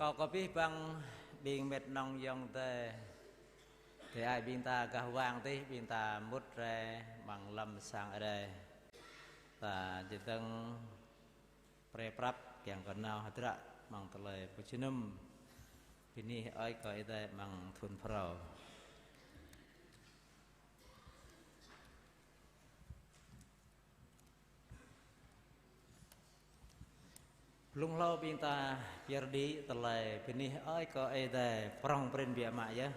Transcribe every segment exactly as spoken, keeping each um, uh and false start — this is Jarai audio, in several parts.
Kâo kơ abih bang ƀing met nong ayŏng adơi, adơi ơi ƀing ta gah wang adih, ƀing ta mŭt rai amăng lăm sang Ơi Adai. Ta čơdơ̆ng pre prăp kiăng kơ nao hơdră amăng tơlơi pơjơnum bơni hơơč kơ Ơi Adai amăng thun phrâo. Blung hlâo ƀing ta pơyơr đĭ tơlơi bơni hơơč kơ Ơi Adai prŏng prin biă mă yơh.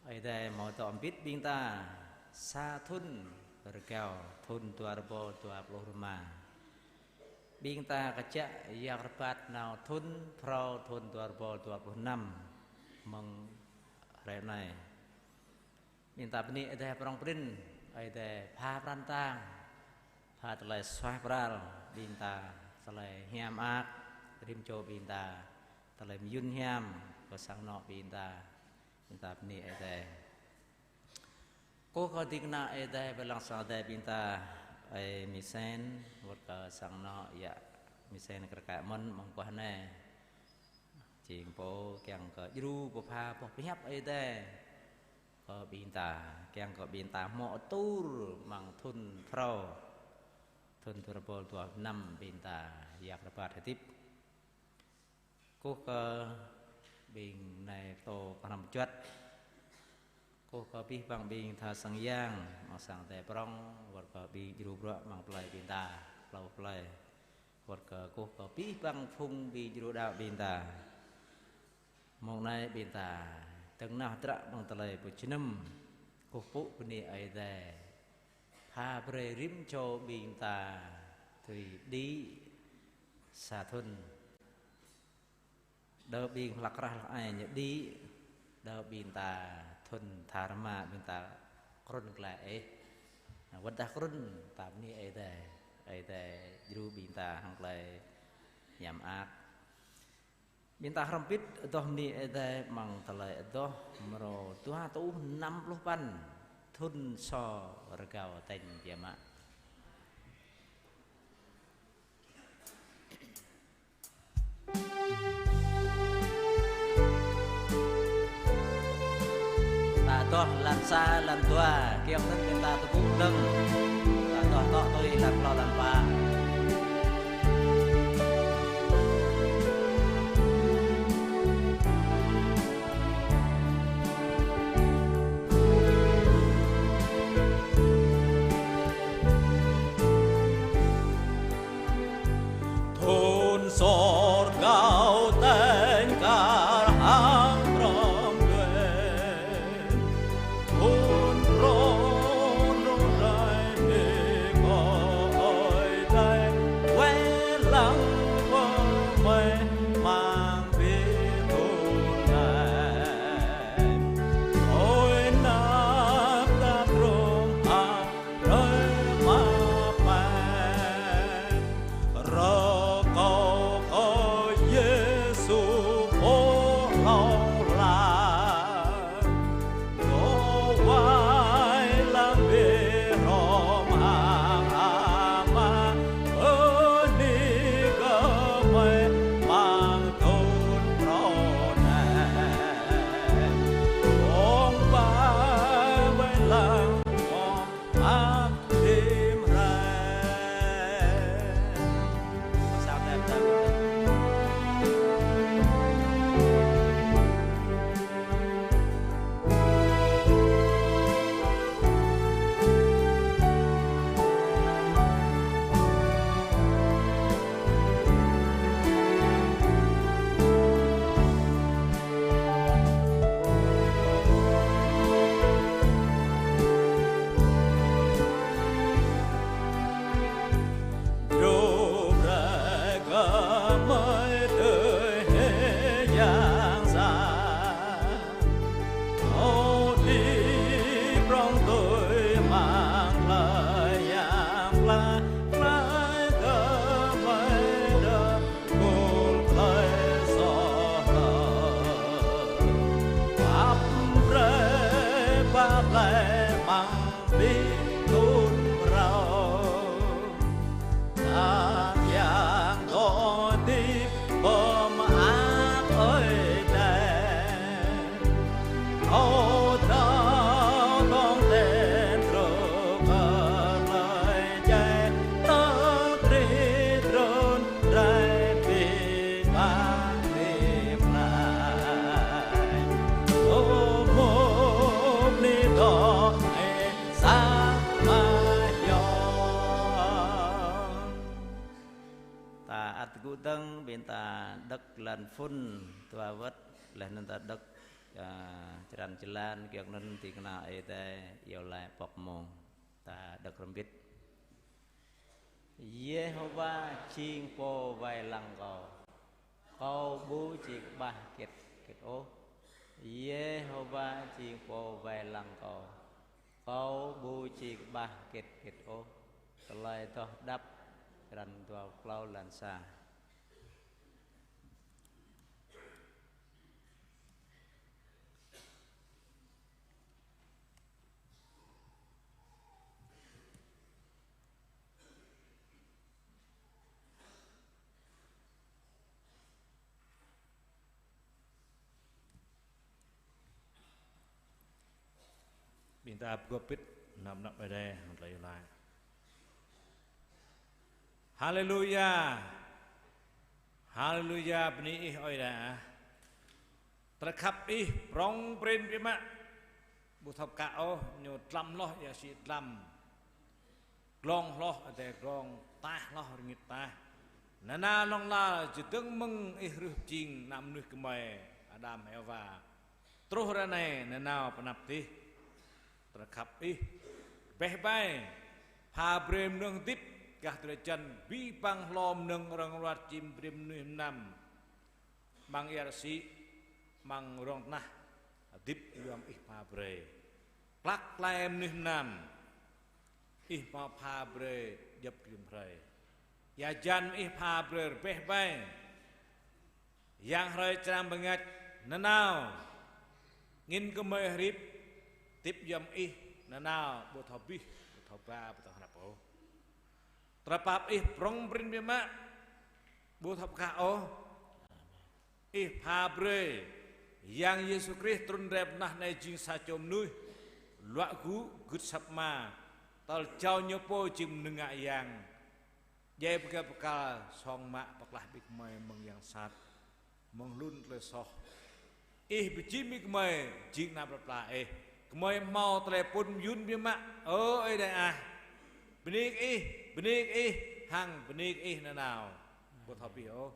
Ơi Adai hmâo dŏ hơbĭt ƀing ta sa thun rơgao, thun dua rơbâo dua pluh rơma. Ƀing ta kơčă yak rơbat nao thun phrâo, thun dua rơbâo dua pluh năm mơ̆ng hrơi anai. Ƀing ta bơni Ơi Adai prŏng prin, Ơi Adai pha pran tang, pha tơlơi suaih pral ƀing ta, tơlơi hiam mơak rĭm čô ƀing ta, tơlơi mơyun hiam kơ sang anŏ ƀing ta, ƀing ta bơni Ơi Adai. Kơkuh kơ ding kơna Ơi Adai, pơ lăng sang Ơi Adai ƀing ta, ơi Misen, wơ̆t kơ sang anŏ yă Misen kơ rơkơi mơ̆n amăng guah anai. Jing pô kiăng kơ djru pơpha boh pơhiăp Ơi Adai kơ ƀing ta, kiăng kơ ƀing ta hmâo atur amăng thun phrâo, thun dua rơbâo dua pluh năm ƀing ta yak rơbat hơdip. Kơkuh kơ ƀing nai pơtô pơhrăm juăt. Kơkuh kơ abih bang ƀing tha sang yang, amăng sang Ơi Adai prŏng, wơ̆t kơ ƀing djru bruă amăng plơi ƀing ta, hlâo plơi. Wơ̆t kơ kơkuh kơ abih bang phung ƀing djru đaŏ ƀing ta. Mông anai ƀing ta dơ̆ng nao hơdră amăng tơlơi pơjơnum, kơkuh pơpŭ bơni Ơi Adai pha brơi rĭm čô ƀing ta dưi đĭ sa thun. Đơ ƀing hlăk rah hlăk ai ñu đĭ, đơ ƀing ta thun tha rơma ƀing ta krŭn glaĭ ih. Wơ̆t dah krŭn ta bơni Ơi Adai, Ơi Adai djru ƀing ta hăng tơlơi hiam mơak. Ƀing ta hrŏm hơbĭt adoh bơni Ơi Adai amăng tơlơi adoh mrô dua rơtuh năm pluh păn, thun sô rơgao tañ biă mă. Ta adoh lan sa, lan dua, kiăng anŭn ƀing ta tơgŭ dơ̆ng. Ta adoh tŏ tui lan klâo, lan pă. Thun sô rơgao tañ kar hăng hrŏm đuaĭ. Thun phrâo rơnŭk rai bĕ kơ Ơi Ta ăt gŭ dơ̆ng, ƀing ta đŏk lăn phŭn dua wơ̆t, laih anŭn ta đŏk, a, črăn jơlan, kiăng anŭn ding kơna Ơi Adai iâu laĭ pŏk mông. Ta đŏk hrŏm hơbĭt. Yêhôwa jing pô wai lăng kâo. Kâo ƀu či kơƀah hơget hơget ôh. Yêhôwa jing pô wai lăng kâo. Kâo ƀu či kơƀah hơget hơget ôh. Tơlơi Adoh Đăp, črăn dua pluh klâo, lan sa. Ƀing ta pơgop hơbĭt, anăp anăp Ơi Adai, hăng tơlơi iâu laĭ. Haleluya. Haleluya, bơni Ih Ơi Adai ah. Tơlơi khăp Ih prŏng prin biă mă. Ƀu thâo pơkă ôh, ñu tlam hloh, ia sĭ tlam. Glông hloh, adai glông, taih hloh, rơngit taih. Nanao hlŏng lar, čơdơ̆ng mơ̆ng Ih rơh pơjing, ană mơnuih gơmơi, Adam, Êwa. Truh ră anai, nanao pơ anăp dih. Tơlơi khăp Ih. Rơbeh ƀai. Pha brơi mơnơ̆ng hơdip, gah drơi jăn, abih bang hlô mơnơ̆ng rŏng ruăt čim brơi mơnuih mơnam. Amăng ia rơsĭ, amăng rŏng tơnah, hơdip yua mơ̆ng Ih pha brơi. Klăk klai mơnuih mơnam, Ih hmâo pha brơi djŏp rĭm hrơi. Ia hơjan Ih pha brơi rơbeh ƀai. Yang hrơi črang bơngač nanao. Angĭn gơmơi hơrip, hơdip yua mơ̆ng Ih nanao, ƀu thâo abih, ƀu thâo ba, ƀu thâo hnăp ôh. Tơlơi pap Ih prŏng prin biă mă. Ƀu thâo pơkă ôh. Ih pha brơi Yang Yêsu Krist trŭn rai pơ anăp anai jing sa čô mơnuih. Luă gŭ, gưt asăp Ama. Tơl jao ñu pô jing mơnơ̆ng ngă yang. Djai pơgao pơkal song mă pơklaih ƀing gơmơi mơ̆ng yang sat. Mơ̆ng hlŭn tơlơi soh. Ih pơjing ƀing gơmơi jing ană plơi pla Ih. Gơmơi hmâo tơlơi pŭn mơyŭn biă mă. Ơ Ơi Adai ah. Bơni kơ Ih, bơni kơ Ih, hăng bơni kơ Ih nanao. Ƀu thâo abih ôh.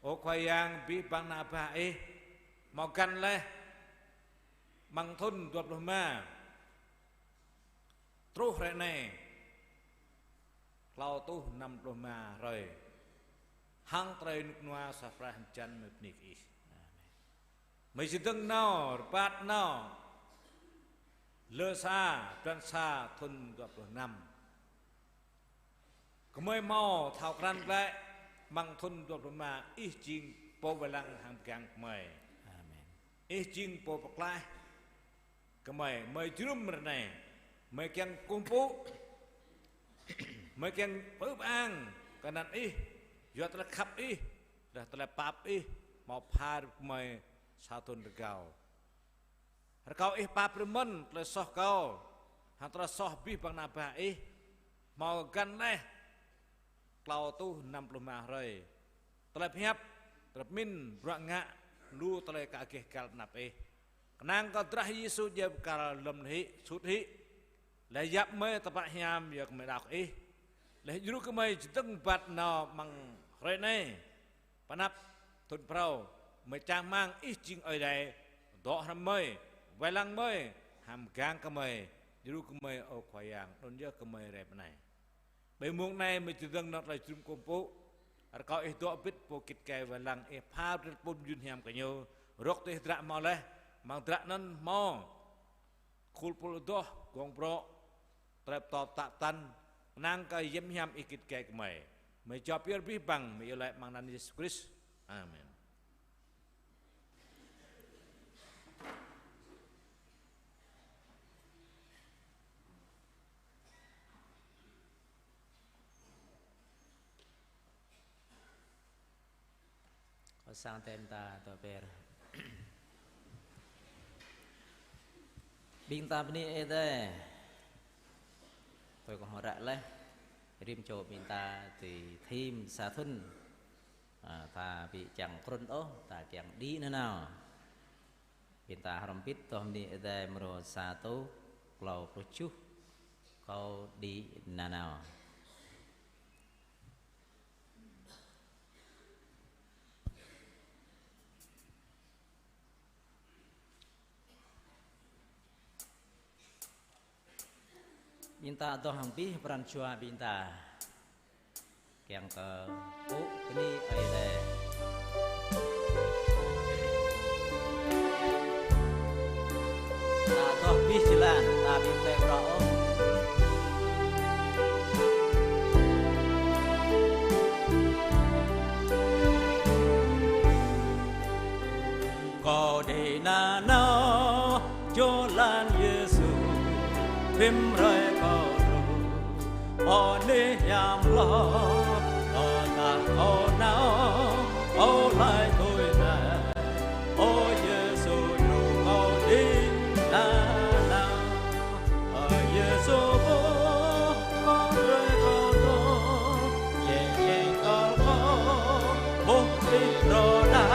Ơ Khua Yang, abih bang ană bă Ih. Hmâo găn laih. Amăng thŭn dua pluh rơma. Truh ră anai. Klâo rơtuh năm pluh rơma hrơi. Hăng tơlơi rơnŭk rơnua suaih prai hơjan mơi bơni kơ Ih. Amen. Mơi čơdơ̆ng nao, rơbat nao. Lơ sa, blan sa, thŭn dua pluh năm. Gơmơi hmâo thâo krăn glaĭ, amăng thŭn dua pluh rơma, Ih jing pô wai lăng hăng pơgang gơmơi. Amen. Ih jing pô pơklaih. Gơmơi, mơi jơnum ră anai, mơi kiăng kơkuh pơpŭ, mơi kiăng pơư pơang kơ anăn Ih, yua tơlơi khăp Ih, dah tơlơi pap Ih, hmâo pha brơi gơmơi sa thŭn rơgao. Rơkâo Ih pap brơi mơ̆n tơlơi soh kâo, hăng tơlơi soh abih bang ană bă Ih, hmâo găn laih klâo rơtuh năm pluh rơma hrơi. Tơlơi pơhiăp, tơlơi pơmĭn, bruă ngă, lu tơlơi kơ gêh găl pơ anăp Ih. Kơnang kơ drah Yêsu djai pơkăl lŏm hĭ, sut hĭ. Laih yap mơi tơpă hiam yua gơmơi đaŏ kơ Ih. Laih djru gơmơi čơdơ̆ng rơbat nao amăng hrơi anai. Pơ anăp thŭn phrâo, mơi čang rơmang Ih jing Ơi Adai, dŏ hrŏm mơi, wai lăng mơi, hăng pơgang gơmơi, djru gơmơi ơ Khua Yang, anŭn yơh gơmơi rai pơ anai. Ƀơi mông anai mơi čơdơ̆ng nao tơlơi jơnum kơkuh pơpŭ. Rơkâo Ih dŏ hơbĭt pô git gai wai lăng, Ih pha brơi tơlơi pŭn mơyŭn hiam kơ ñu. Rŏk tơlơi hơdră hmâo laih, amăng hơdră anŭn hmâo khul pul adoh, gong brŏ, tơlơi pơtô pơtă pơtăn, kơnang kơ hiam hiam Ih git gai gơmơi. Mơi jao pơyơr abih bang, mơi iâu laĭ amăng anăn Yêsu Krist. Amen. Kơ sang tem ta tơ per. Ƀing ta bơni Ơi Adai. Tui kơ hmâo ră laih. Rĭm čô ƀing ta tui thim sa thŭn. A, ta ƀu kiăng krŭn ôh, ta kiăng đĭ nanao. Ƀing ta hrŏm hơbĭt tơm bơni Ơi Adai mrô sa rơtuh klâo pluh tơjuh. Kâo đĭ nanao. Ƀing ta adoh hăng abih pran jua ƀing ta kiăng kơ pŭ bơni Ơi Adai. Ta adoh abih jơlan, ta ƀing tơlơi phrâo ôh. Kâo đĭ nanao, jơlan Yêsu, rĭm hrơi kâo truh, ơ anih hiam hloh, tơdah kâo nao, kâo laĭ tui anai: Ơ Yêsu, djru kâo đĭ nanao. Ơ Yêsu ơ, kâo brơi kơ kâo, jĕ jĕ kơ kâo, ƀuh Ih pơrơđah,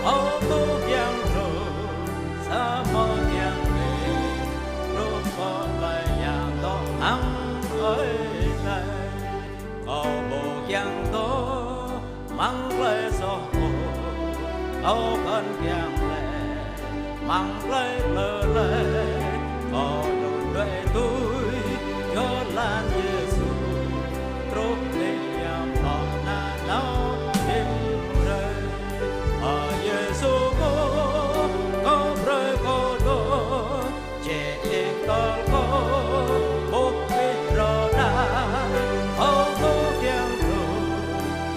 kâo tŭ kiăng truh, samơ̆ kiăng Ih truh pơ plei hiam dŏ hăng Ơi Adai. Kâo ƀu kiăng dŏ amăng plei soh ôh, kâo kŏn kiăng lĕ amăng plei plơi lĕ. Kâo đuaĭ tui jơlan Yêsu, truh anih hiam hloh nanao rĭm hrơi. Ơ Yêsu ơ, kâo brơi kơ kâo, jĕ Ih tơl kâo, ƀuh Ih pơrơđah, kâo tŭ kiăng truh,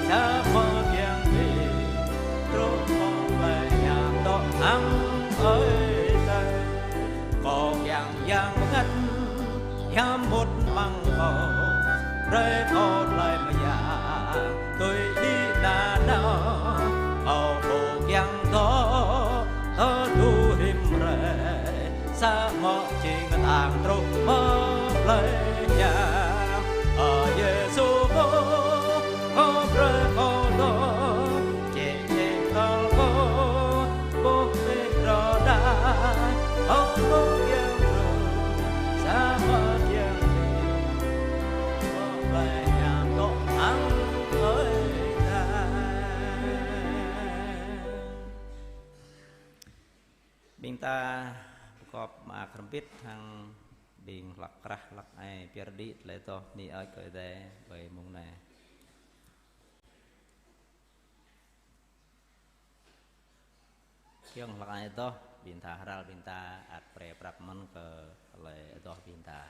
samơ̆ kiăng Ih truh pơ plei hiam dŏ hăng Ơi Adai. Kâo kiăng Yang Bơngăt hiam mŭt amăng kâo, brơi kâo plei mơyang tui đĭ nanao. Kâo ƀu kiăng dŏ tơdu rĭm hrơi, samơ̆ jing kơtang truh pơ plei hiam. Ơ Yêsu ơ, kâo brơi kơ kâo, jĕ jĕ tơl kâo, ƀuh Ih pơrơđah, kâo tŭ kiăng truh, samơ̆ kiăng Ih truh pơ plei hiam dŏ hăng Ơi Adai. Ƀing ta pơkŏp mơak hrŏm hơbĭt hăng ƀing hlăk krah hlăk ai pơyơr đĭ tơlơi adoh bơni Ơi Adai ƀơi mông anai. Kiăng hlăk ai adoh, ƀing ta hơral ƀing ta ăt pre prăp mơ̆n kơ tơlơi adoh ƀing ta.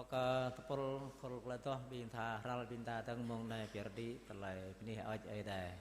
Kơ tơpul khul klă tuh ƀing ta, hrăl ƀing ta tơ̆ng mông anai pơyơr đĭ tơlơi bơni hơơč Ơi Adai.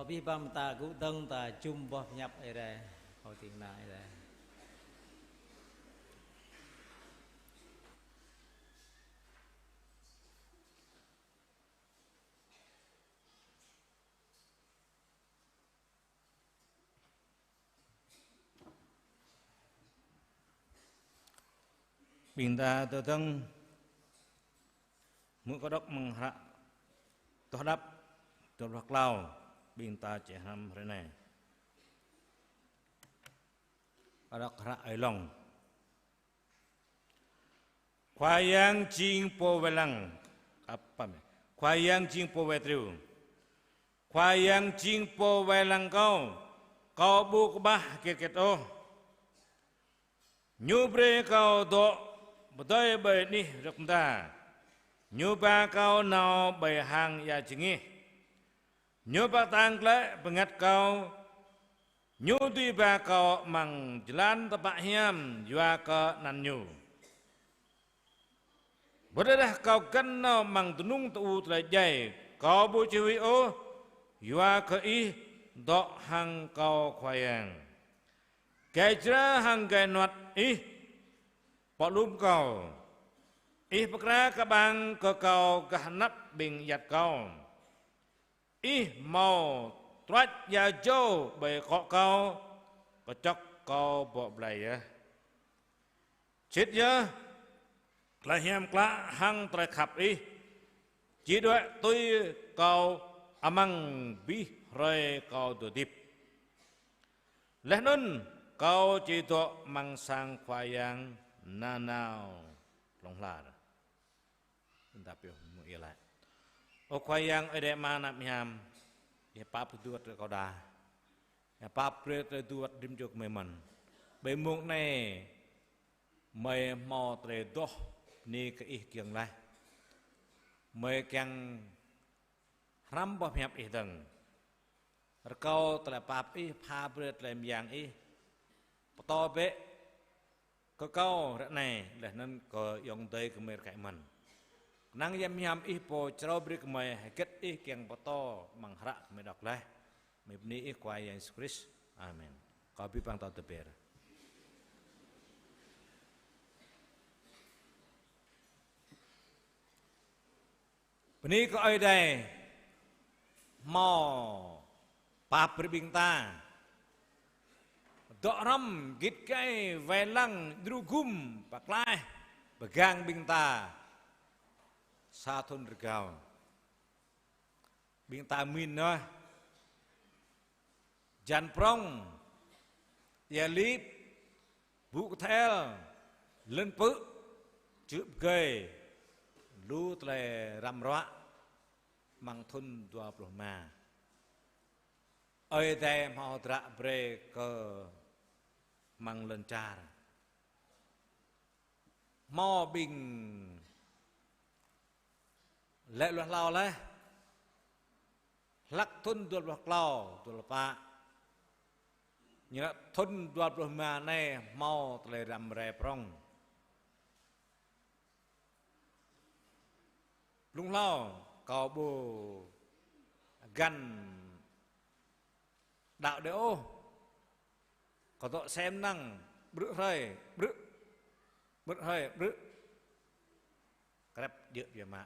Abih bang ta gŭ dơ̆ng ta jum boh pơhiăp Ơi Adai, hơding nao Ơi Adai. Ƀing ta tơ tơ̆ng, mơ̆ng kâo đŏk amăng hră Tơlơi Đăp, tơlơi klâo, ƀing ta či hrăm hrơi anai. Kâo đŏk hră Ơi Lŏng. Khua Yang jing pô wai lăng, apa mĕ? Khua Yang jing pô wai triu. Khua Yang jing pô wai lăng kâo, kâo ƀu kơƀah hơget hơget ôh. Ñu brơi kâo dŏ pơdơi ƀơi anih rơ̆k mơda. Ñu ba kâo nao ƀơi hang ia jơngih. Ñu pơkă tang glaĭ bơngăt kâo. Ñu dưi ba kâo amăng jơlan tơpă hiam yua kơ anăn Ñu. Pơrơđah kâo găn nao amăng tơnung tơ-u tơlơi djai, kâo ƀu či huĭ ôh, yua kơ Ih dŏ hăng kâo Khua Yang. Gai jra hăng gai nuăt Ih pơalum kâo. Ih pơkra kơƀang kơ kâo gah anăp ƀing ayăt kâo. Ih hmâo truăč ia jâo ƀơi akŏ kâo, kơčŏk kâo bŏ blai yơh. Sĭt yơh, tơlơi hiam klă hăng tơlơi khăp Ih či đuaĭ tui kâo amăng abih hrơi kâo dŏ hơdip. Laih anŭn kâo či dŏ amăng sang Khua Yang nanao hlŏng lar. Ƀing ta pioh mơ̆ng ia laĭ. Ơ Khua Yang Ơi Adai Ama Ană Hiam, Ih pap tơlơi duat kơ kâo đa. Ih pap brơi tơlơi duat rĭm čô gơmơi mơ̆n. Ƀơi mông anai, gơmơi hmâo tơlơi adoh bơni kơ Ih kiăng laih. Gơmơi kiăng hrăm boh pơhiăp Ih dơ̆ng. Rơkâo tơlơi pap Ih, pha brơi tơlơi mơyang Ih. Pơtô bĕ kơ kâo ră anai, laih anŭn kơ ayŏng adơi gơmơi rơkơi mơ̆n. Kơnang Yang Hiam Ih pô črâo brơi kơ gơmơi hơget Ih kiăng pơtô amăng hră gơmơi đŏk laih. Gơmơi bơni Ih Khua Yang Yêsu Krist. Amen. Kâo abih bang ta tơbiă. Bơni kơ Ơi Adai hmâo pap brơi ƀing ta dŏ hrŏm git gai wai lăng djru gum pơklaih pơgang ƀing ta sa thŭn rơgao. Ƀing ta mĭn nơh. Jan prŏng, ia lip, bŭ kơthel, lŏn pư̆, čư̆ pơgơi, lu tơlơi răm ruă amăng thŭn dua pluh rơma. Ơi Adai hmâo hơdră brơi kơ amăng lŏn čar. Hmâo ƀing laĭ lui hlâo laih. Hlăk thŭn dua pluh klâo, dua pluh pă. Ñu laĭ thŭn dua pluh rơma anai hmâo tơlơi răm rai prŏng. Blung hlâo kâo ƀu găn đaŏ đơi ôh. Kâo dŏ sem năng, ƀrư̆ hrơi, ƀrư̆, ƀrư̆ hrơi, ƀrư̆. Krep djơ̆ biă mă.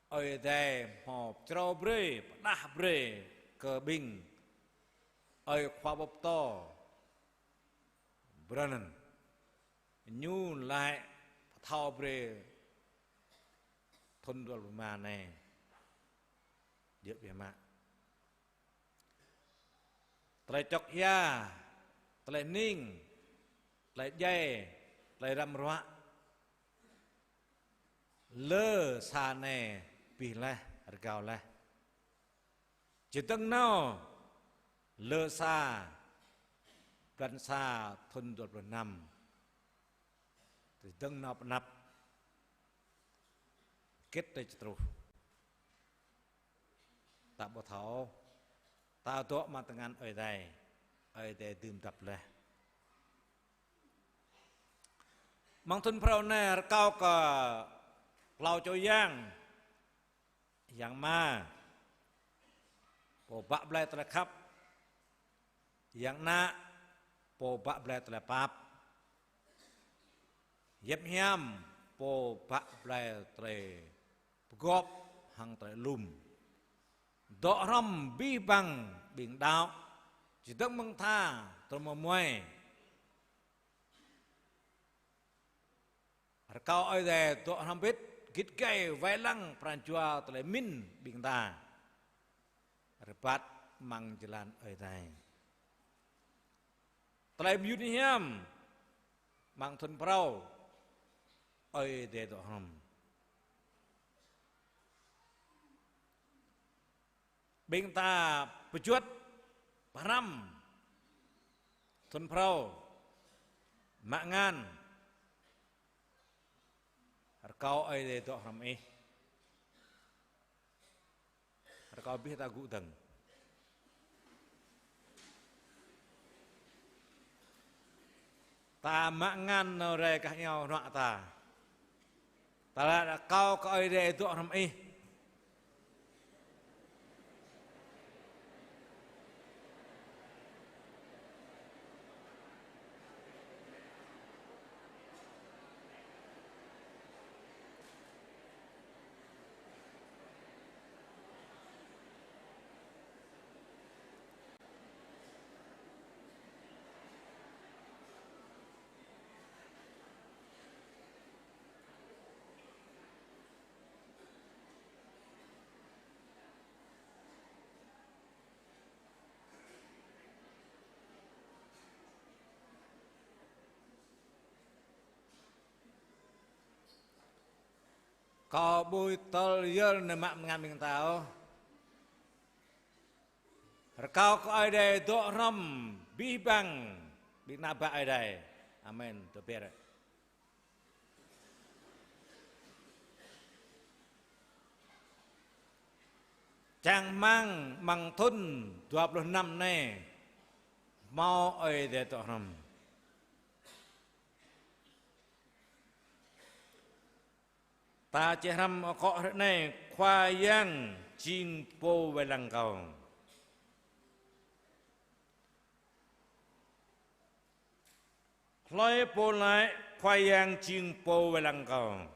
Ơi Adai hmâo pơčrâo brơi, pơđah brơi kơ ƀing ơi khua pơtô. Brơi anŭn. Ñu laĭ pơthâo brơi thŭn dua pluh rơma anai. Djơ̆ biă mă. Tơlơi čŏk ia, tơlơi hning, tơlơi djai, tơlơi răm ruă. Lơ sa anai abih laih, rơgao laih. Či dơ̆ng nao lơ sa, blan sa thŭn dua pluh năm. Či dơ̆ng nao pơ anăp. Hơget tơlơi či truh. Ta ƀu thâo, ta dŏ amăng tơngan Ơi Adai, Ơi Adai dưm dăp laih. Amăng thŭn phrâo anai rơkâo kơ klâo čô yang, yang Ama, Pô bă blai tơlơi khăp. Yang Ană, pô bă blai tơlơi pap. Yep Hiam, pô bă blai tơlơi pơgop hăng tơlơi lum. Dŏ hrŏm abih bang ƀing đaŏ, čơdơ̆ng mơ̆ng tha truh mơmuai. Rơkâo Ơi Adai dŏ hrŏm bĭt, git gai wai lăng pran jua tơlơi mĭn ƀing ta. Rơbat amăng jơlan Ơi Adai. Tơlơi mơyun hiam amăng thun phrâo, Ơi Adai dŏ hrŏm. Ƀing ta pơjuăt pơhrăm thun phrâo, mă ngăn, rơkâo Ơi Adai dŏ hrŏm ih. Rơkâo abih ta gŭ dơ̆ng. Ta mă ngăn nao rai kah iâu hnuă ta. Ta laĭ rơkâo kơ Ơi Adai dŏ hrŏm ih. Kâo ƀu tơl yơr nao mă ngăn ƀing ta ôh. Rơkâo kơ Ơi Adai dŏ hrŏm abih bang ƀing ană bă Ơi Adai. Amen. Tơbiă. Čang rơmang amăng thun dua pluh năm anai, hmâo Ơi Adai dŏ hrŏm. Ta čih hrăm akŏ hrơi anai: Khua Yang jing pô wai lăng kâo. Hlơi pô laĭ Khua Yang jing pô wai lăng kâo?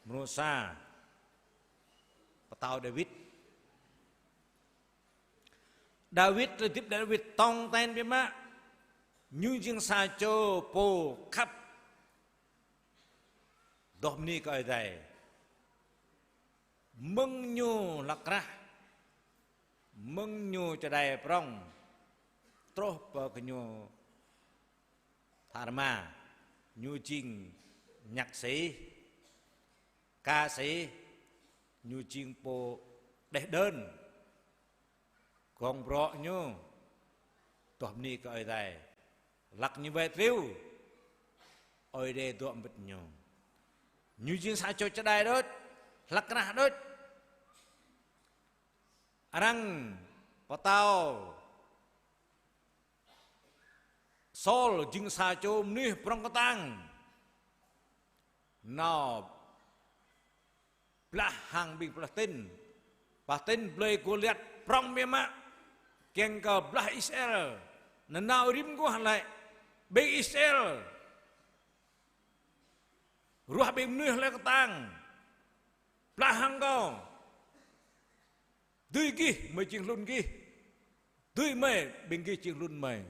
Mrô sa, pơtao Dawid. Dawid, tơlơi hơdip Dawid tong ten biă mă. Ñu jing sa čô pô khăp, adoh bơni kơ Ơi Adai. Mơ̆ng ñu hlăk krah, mơ̆ng ñu čơđai prŏng, truh pơ gơñu tha rơma, ñu jing nhạc sĩ, ca sĩ, ñu jing pô đeh đơn, gong brŏ ñu adoh bơni kơ Ơi Adai. Hlăk ñu wai triu, Ơi Adai dŏ mbĭt ñu. Ñu jing sa čô čơđai đôč, hlăk krah đôč. Arăng pơtao Saul jing sa čô mơnuih prŏng kơtang. Nao blah hăng ƀing Palestin. Palestin blơi Gôliat prŏng biă mă. Kiăng kơ blah Israel. Nanao rĭm guah laĭ: Ƀing Israel ruah ƀing mơnuih hlơi kơtang, blah hăng kâo. Dưi gih, mơi jing hlŭn gih. Dưi mơi, ƀing gih jing hlŭn mơi.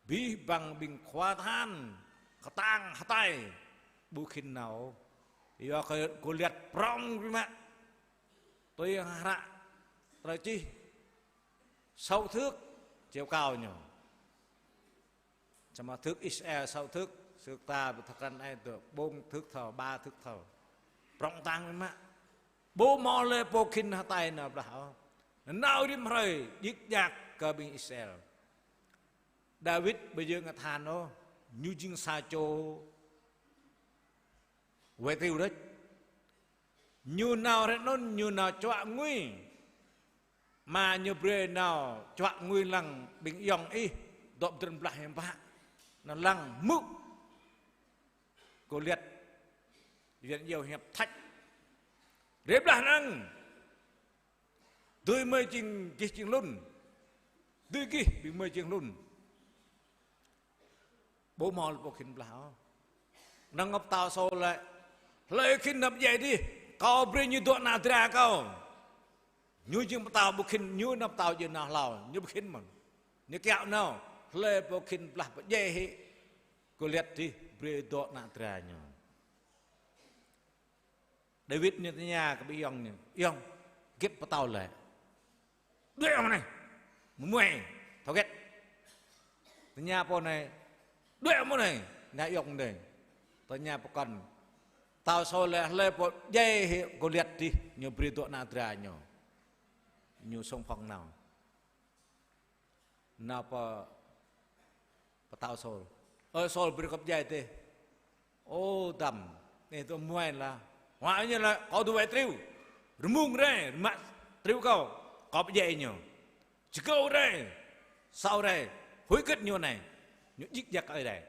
Abih bang ƀing khua tơhan kơtang hơtai ƀu khĭn nao. Yua kơ Gôliat prŏng biă mă. Tui hră tơlơi čih, sáu thước chiều cao ñu. Samơ̆ thước Israel sáu thước, thước ta ƀu thâo krăn ai dŏ, bốn thước thâo, ba thước thâo. Prŏng kơtang biă mă. Ƀu hmâo hlơi pô khĭn hơtai nao blah ôh. Nao rĭm hrơi djik djak kơ ƀing Israel. Dawid ƀu djơ̆ ngă tơhan ôh, ñu jing sa čô wai triu đôč. Ñu nao hrơi anŭn, ñu nao čuă ngui. Ama ñu brơi nao čuă ngui lăng ƀing ayŏng ih, dŏ pơdrŏng blah hiam pă. Nao lăng hmư̆ Gôliat, Yuan iâu hiăp thách. Rai blah năng. Dưi mơi jing gih jing hlŭn. Dưi gih ƀing mơi jing hlŭn. Ƀu hmâo pô khĭn blah ôh. Năng pơtao Sôl laĭ: Hlơi khĭn nao pơdjai adih, kâo brơi ñu dŏ ană dra kâo. Ñu jing pơtao ƀu khĭn, ñu nao pơtao djơ̆ nao hlâo, ñu ƀu khĭn mơ̆n. Ñu kiaŏ nao, hlơi pô khĭn blah pơdjai hĭ Gôliat adih, brơi dŏ ană dra ñu. Dawid ñu tơña kơ ƀing ayŏng ñu: Ayŏng, hơget pơtao laĭ? Đuaĭ mơ̆ng anai, mơmuai, thâo hơget? Tơña pô anai: Đuaĭ mơ̆ng anai, tơña ayŏng anai. Tơña pơkŏn: Pơtao Sôl laĭ hlơi pô pơdjai hĭ Gôliat adih, ñu brơi dŏ ană dra ñu. Ñu sung phong nao. Nao pơ pơtao Sôl: Ơ Sôl, brơi kâo pơdjai adih. Ô dăm, anai dŏ mơmuai lah. Huă ñu laĭ: Kâo dŏ wai triu. Rơmung rai, rơmă triu kâo, kâo pơdjai ñu. Čơkâo rai, asâo rai, huĭ hơget ñu anai. Ñu djik djak kơ Ơi Adai.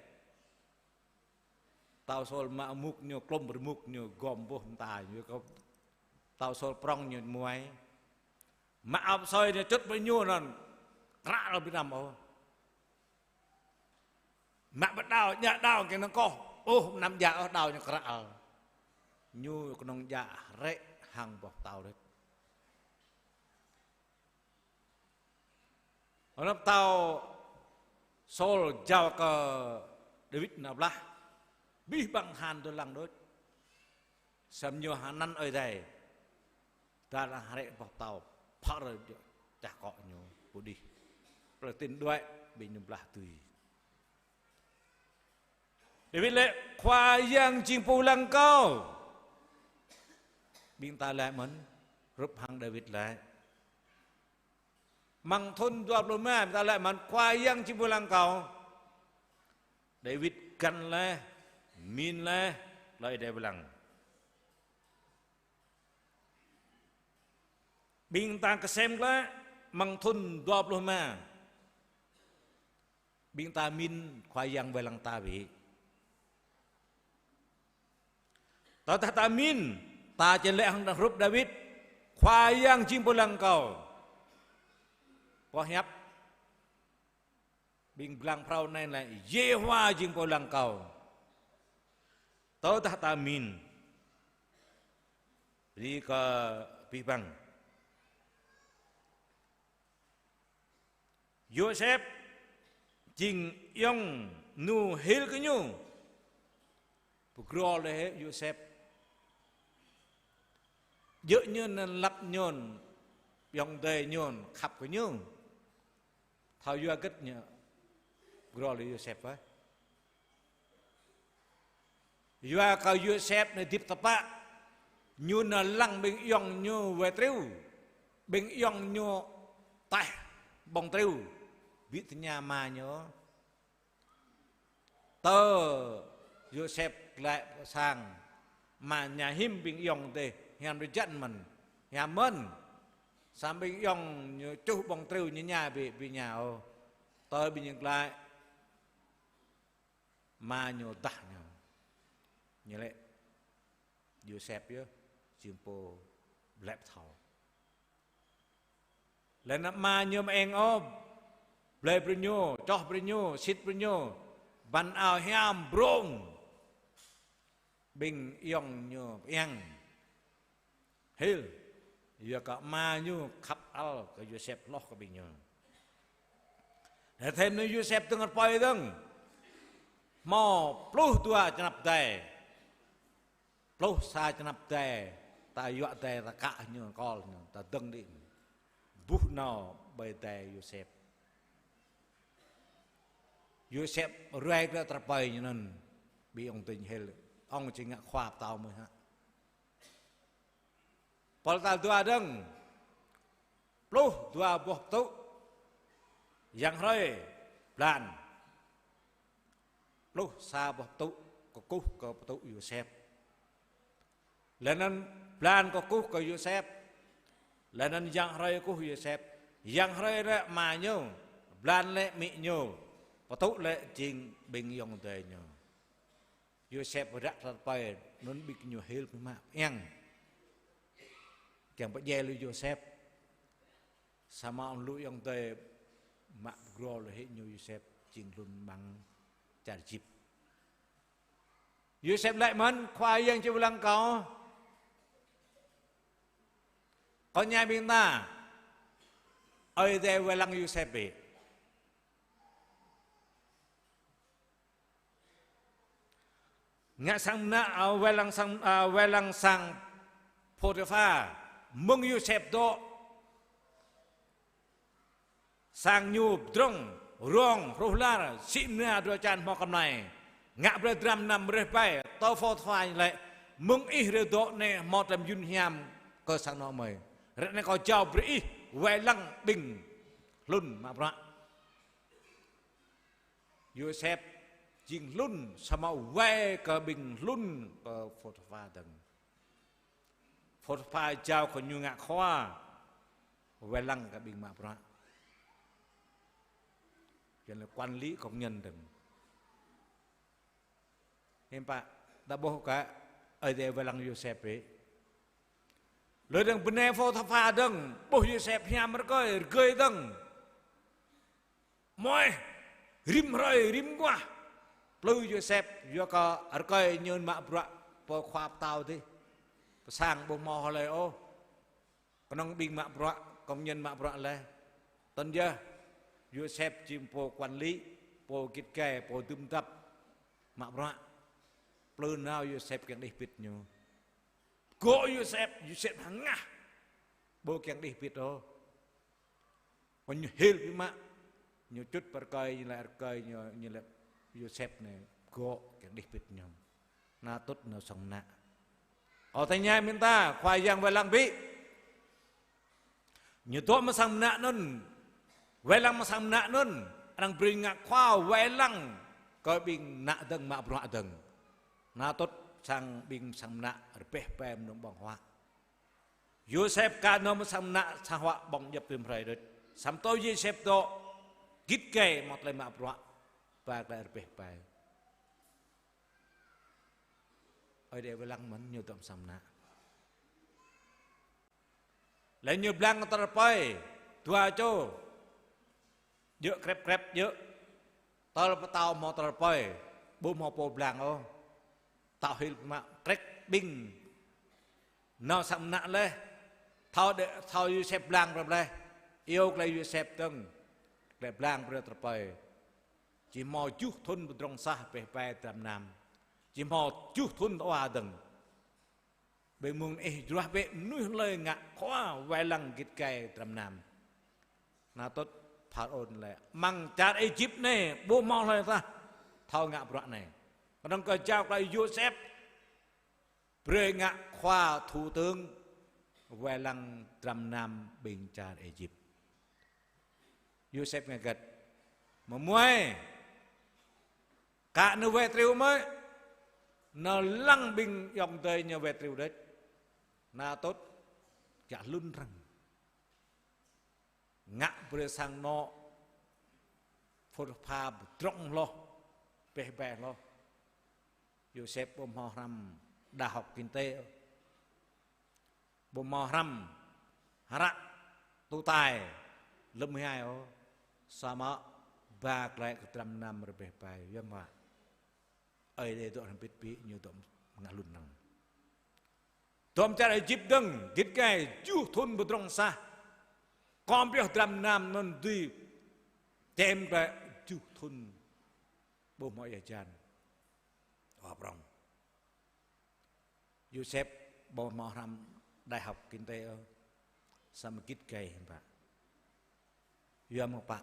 Pơtao Sôl mă mŭk ñu, klŭm rơmŭk ñu, gom boh mơta ñu kơ pơtao Sôl prŏng ñu mơmuai. Mă ao pơsơi ñu čŭt brơi ñu anŭn, krăl ƀu anăm ôh. Mă pơđao, djă đao kơ anŭn koh, ôh, anăm djă ôh, đao ñu krăl. Ñu kơnơ̆ng djă hrĕ hăng boh pơtâo rit. Anŭn pơtao Sôl jao kơ Dawid nao blah, abih bang han dŏ lăng đôč. Samơ̆ ñu hơnăn Ơi Adai, ta lăng hrĕ boh pơtâo, phar čah akŏ ñu pơ đih. Plơi Tin đuaĭ, ƀing ñu blah tui. Dawid laĭ: Khua Yang jing pô lăng kâo. Ƀing ta laĭ mơ̆n, hrup hăng Dawid laĭ. Amăng thŭn dua pluh rơma, ƀing ta laĭ mơ̆n: Khua Yang jing pô lăng kâo. Dawid găn laih, mĭn laih tơlơi Ơi Adai pơblang. Ƀing ta kơsem glaĭ amăng thŭn dua pluh rơma. Ƀing ta mĭn Khua Yang wai lăng ta bĕ. Tơdah ta mĭn, ta či laĭ hăng hrup Dawid: Khua Yang jing pô lăng kâo. Pô hiăp ƀing blang phrâo anai laĭ: Yêhôwa jing pô lăng kâo. Tơdah ta mĭn, brơi kơ abih bang. Yôsep jing ayŏng ñu hil kơ ñu. Pơgrô laih Yôsep. Djơ̆ ñu anŭn lăp ñu, ayŏng adơi ñu khăp kơ ñu. Thâo yua hơget ñu pơgrô laih Yôsep ôh. Yua kơ Yôsep anai hơdip tơpă, ñu nao lăng ƀing ayŏng ñu wai triu, ƀing ayŏng ñu taih ƀơ̆ng triu, ƀu tơña ama ñu. Tơ Yôsep glaĭ pơ sang, ama ñu hiam ƀing ayŏng dêh, hiam rơjăn mơ̆n, hiam mơ̆n. Samơ̆ ƀing ayŏng ñu čuh ƀơ̆ng triu ñu ña ƀu, ƀu ña ôh. Tơ ƀing ñu glaĭ, ama ñu dah ñu. Ñu laĭ Yôsep yơh, jing pô blep thâo. Laih anŭn ama ñu mơeng ôh, blơi brơi ñu, čoh brơi ñu, sĭt brơi ñu, băn ao hiam brông. Ƀing ayŏng ñu pơiăng. Hil, yua kơ ama ñu khăp ăl kơ Yôsep hloh kơ ƀing ñu. Laih thim anŭn Yôsep dơ̆ng rơpơi dơ̆ng. Hmâo pluh dua čơnăp adai. Pluh sa čơnăp adai. Ta yua adai ta kă ñu kol ñu, ta dơ̆ng đĭ. Buh nao ƀơi adai Yôsep. Yôsep ruai glaĭ rơpơi ñu anŭn. Ƀing ayŏng adơi hil. Ŏng či ngă khua pơtao mơ̆ hă. Pơl tal dua dơ̆ng. Pluh dua boh pơtŭ. Yang hrơi blan. Pluh sa boh pơtŭ kơkuh kơ pơtŭ Yôsep. Laih anŭn blan kơkuh kơ Yôsep. Laih anŭn yang hrơi kơkuh Yôsep. Yang hrơi laĭ ama ñu. Blan laĭ amĭ ñu. Pơtŭ laĭ jing ƀing ayŏng adơi ñu. Yôsep ră rơpơi, anŭn ƀing ñu hil mơ̆ mă pơiăng. Yang pơdjai lui Yôsep. Samơ̆ lu ayŏng adơi mă pơgrô lui hĭ ñu Yôsep jing hlŭn amăng čar Êjip. Yôsep laĭ mơ̆n: Khua Yang či wai lăng kâo. Kâo ñai ƀing ta. Ơi Adai wai lăng Yôsep bĕ. Ngă sang mơnă, a, wai lăng sang, a, wai lăng sang Phôtipha, mơ̆ng Yôsep dŏ sang ñu pơdrŏng, rong, hruh lar, sĭ mơnia drơi jăn hmâo kơmlai. Ngă brơi dram mơnam rơbeh ƀai, tơ Phôtipha ñu laĭ: Mơ̆ng ih rai dŏ anai hmâo tơlơi mơyun hiam kơ sang anŏ gơmơi. Ră anai kâo jao brơi ih wai lăng ƀing hlŭn mă bruă. Yôsep jing hlŭn samơ̆ wai kơ ƀing hlŭn kơ Phôtipha dơ̆ng. Phôtipha jao kơ ñu ngă khua wai lăng kơ ƀing mă bruă. Cho nên quản lý công nhân dơ̆ng. Hiư̆m pă, ta ƀuh kơ Ơi Adai wai lăng Yôsep bĕ. Lui dơ̆ng bơnai Phôtipha dơ̆ng, ƀuh Yôsep hiam rơkơi, rơgơi dơ̆ng. Mơ̆, rĭm hrơi, rĭm guah. Plư Yôsep, yua kơ rơkơi ñu mă bruă pơ khua pơtao dih. Pơ sang ƀu hmâo hlơi ôh. Kơnơ̆ng ƀing mă bruă, công nhân mă bruă laih. Tơl yơh, Yôsep jing pô quản lý, pô git gai, pô dưm dăp mă bruă. Plư nao Yôsep kiăng đih pĭt ñu. Gŏ Yôsep, Yôsep hơngah. Ƀu kiăng đih pĭt ôh. Kơ ñu hil biă mă, ñu čut pơ rơkơi, ñu laĭ rơkơi, ñu, ñu laĭ Yôsep anai gŏ kiăng đih pĭt ñu. Anŭn tŭ nao sang mơnă. Kâo tơña ƀing ta, Khua Yang wai lăng bĕ. Ñu dŏ amăng sang mơnă anŭn, wai lăng amăng sang mơnă anŭn, arăng brơi ngă khua wai lăng kơ ƀing mơnă dơ̆ng, mă bruă dơ̆ng. Anŭn tŭ sang ƀing sang mơnă rơbeh ƀai mơnơ̆ng ƀơ̆ng huă. Yôsep ka nao amăng sang mơnă sang huă ƀơ̆ng djŏp rĭm hrơi đôč. Samơ̆ tơ Yôsep dŏ git gai hmâo tơlơi mă bruă, ba tơlơi rơbeh ƀai. Ơi Adai wai lăng mơ̆n ñu dŏ amăng sang mơnă. Laih ñu blang tơlơi rơpơi, dua čô. Djơ̆ krĕp krĕp djơ̆. Tơl pơtao hmâo tơlơi rơpơi, ƀu hmâo pô blang ôh. Tao hil mă krĕk ƀing nao sang mơnă laih. Thâo đe-, thâo Yôsep blang brơi laih. Iâu tơlơi Yôsep dơ̆ng. Tơlơi blang brơi tơlơi rơpơi. Či hmâo tơjuh thŭn pơdrŏng sah rơbeh ƀai dram mơnam. Či hmâo tơjuh thŭn tơwa dơ̆ng. Ƀing mơ̆ng ih jruah bĕ mơnuih hlơi ngă khua wai lăng git gai dram mơnam. Anŭn tŭ Pharaôn laĭ: Amăng čar Êjip anai ƀu hmâo hlơi tah thâo ngă bruă anai. Kơnơ̆ng kâo jao kơ Yôsep brơi ngă khua thủ tướng wai lăng dram mơnam ƀing čar Êjip. Yôsep ngă hơget? Mơmuai. Kă nao wai triu mơ̆. Nao lăng ƀing ayŏng adơi ñu wai triu đôč. Anŭn tŭ kiăng hlŭn arăng. Ngă brơi sang anŏ Phôtipha pơdrŏng hloh, rơbeh ƀai hloh. Yôsep ƀu hmâo hrăm đại học kinh tế. Ƀu hmâo hrăm hră tu tai lơ̆m hiai ôh, samơ̆ ba glaĭ kơ dram mơnam rơbeh ƀai, yua mơ̆ Ơi Adai dŏ hrŏm hơbĭt bĕ, ñu dŏ ngă hlŭn arăng. Dŏ amăng čar Êjip dơ̆ng, git gai tơjuh thŭn pơdrŏng sah. Kơm pioh dram mơnam anŭn dưi čem glaĭ tơjuh thŭn ƀu hmâo ia hơjan. Wa prŏng. Yôsep ƀu hmâo hrăm đại học kinh tế ôh, samơ̆ git gai hiư̆m pă. Yua mơ̆ pă,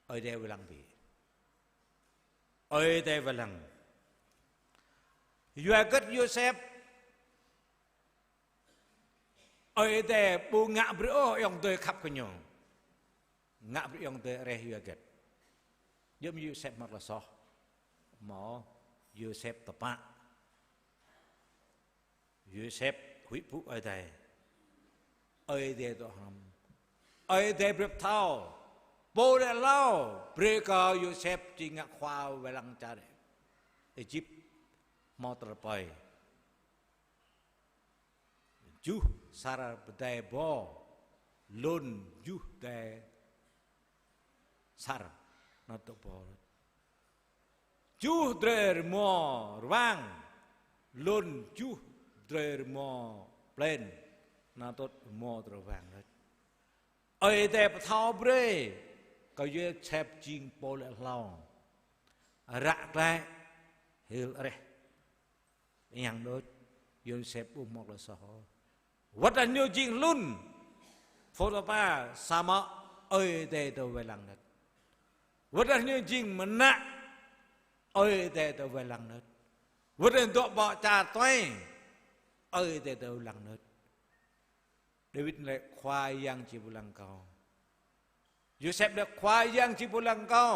Ơi Adai wai lăng bĕ. Ơi Adai wai lăng. Yua hơget Yôsep Ơi Adai ƀu ngă brơi ôh ayŏng adơi khăp kơ ñu. Ngă brơi ayŏng adơi reh yua hơget? Yua mơ̆ Yôsep hmâo tơlơi soh? Mơ̆ Yôsep tơpă. Yôsep huĭ pŭ Ơi Adai. Ơi Adai dŏ hrŏm. Ơi Adai brơi pơthâo. Pô đaŏ hlâo brơi kơ Yôsep či ngă khua wai lăng čar Êjip hmâo tơlơi rơpơi. Tơjuh sar pơdai bo, lŏn juh dai sar, nao tŏ bo. Juh drơi rơmô rơwang, lŏn juh drơi rơmô plên, nao tŏ rơmô drơi rơwang đôč. Ơi Adai pơthâo brơi kơ Yôsep jing pô lĕ hlâo. Ră glaĭ hil reh. Yang đôč, Yôsep ƀu hmâo tơlơi soh ôh. Wơ̆t dah ñu jing hlŭn Phôtipha, samơ̆ Ơi Adai dŏ wai lăng đôč. Wơ̆t dah ñu jing mơnă, Ơi Adai dŏ wai lăng đôč. Wơ̆t dah dŏ ƀơi čar tuai, Ơi Adai dŏ wai lăng đôč. Dawid laĭ Khua Yang či pơblang kâo. Yôsep laĭ Khua Yang či pơblang kâo.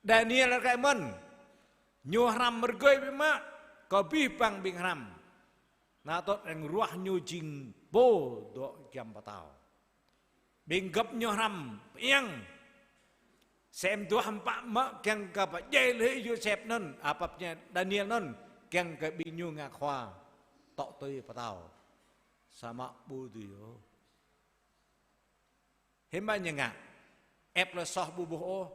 Daniel rơkơi mơ̆n. Ñu hrăm rơgơi biă mă, kơ abih bang ƀing hrăm. Nao tŏ arăng ruah ñu jing pô dŏ giăm pơtao. Ƀing gơ̆p ñu hrăm pơiăng. Sem duah hơmpă mă kiăng kơ pơdjai lui Yôsep anŭn, apap ñu Daniel anŭn, kiăng kơ ƀing ñu ngă khua tŏ tui pơtao. Samơ̆ ƀu dưi ôh. Hiư̆m pă ñu ngă? Ĕp tơlơi soh ƀu ƀuh ôh.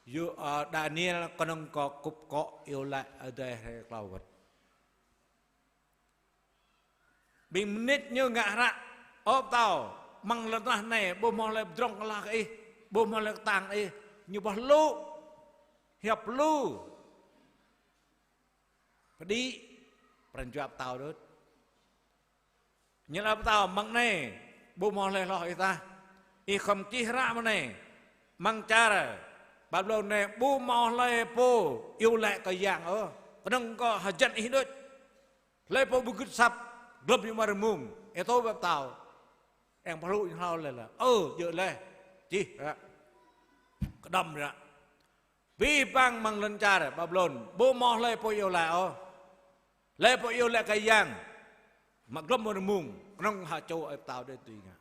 Yô, ơ, Daniel kơnơ̆ng kơ kŭp akŏ iâu laĭ Ơi Adai hrơi klâo wơ̆t. Ƀing mơnit ñu ngă hră: Ơ pơtao, amăng lŏn tơnah anai ƀu hmâo hlơi pơdrŏng kơ ih, ƀu hmâo hlơi kơtang ih, ñu ƀuh lu, hiăp lu. Pơđĭ, pran jua pơtao đôč. Ñu laĭ: Pơtao, amăng anai ƀu hmâo hlơi hloh ih tah. Ih khŏm čih hră mơ̆ng anai: Amăng čar Ƀaƀilôn anai ƀu hmâo hlơi pô iâu laĭ kơ yang ôh, kơnơ̆ng kơ hơjăn ih đôč. Hlơi pô ƀu gưt asăp, glŏm ñu amăng rơmung. Ih tui bĕ pơtao. Eng pơhlŭ ñu hlâo laih laĭ: Ơ, djơ̆ laih. Čih hră. Kơđŏm hră. Abih bang amăng lŏn čar Ƀaƀilôn ƀu hmâo hlơi pô iâu laĭ ôh. Hlơi pô iâu laĭ kơ yang, mă glŏm amăng rơmung, kơnơ̆ng hơčô ơi pơtao đôč tui ngă.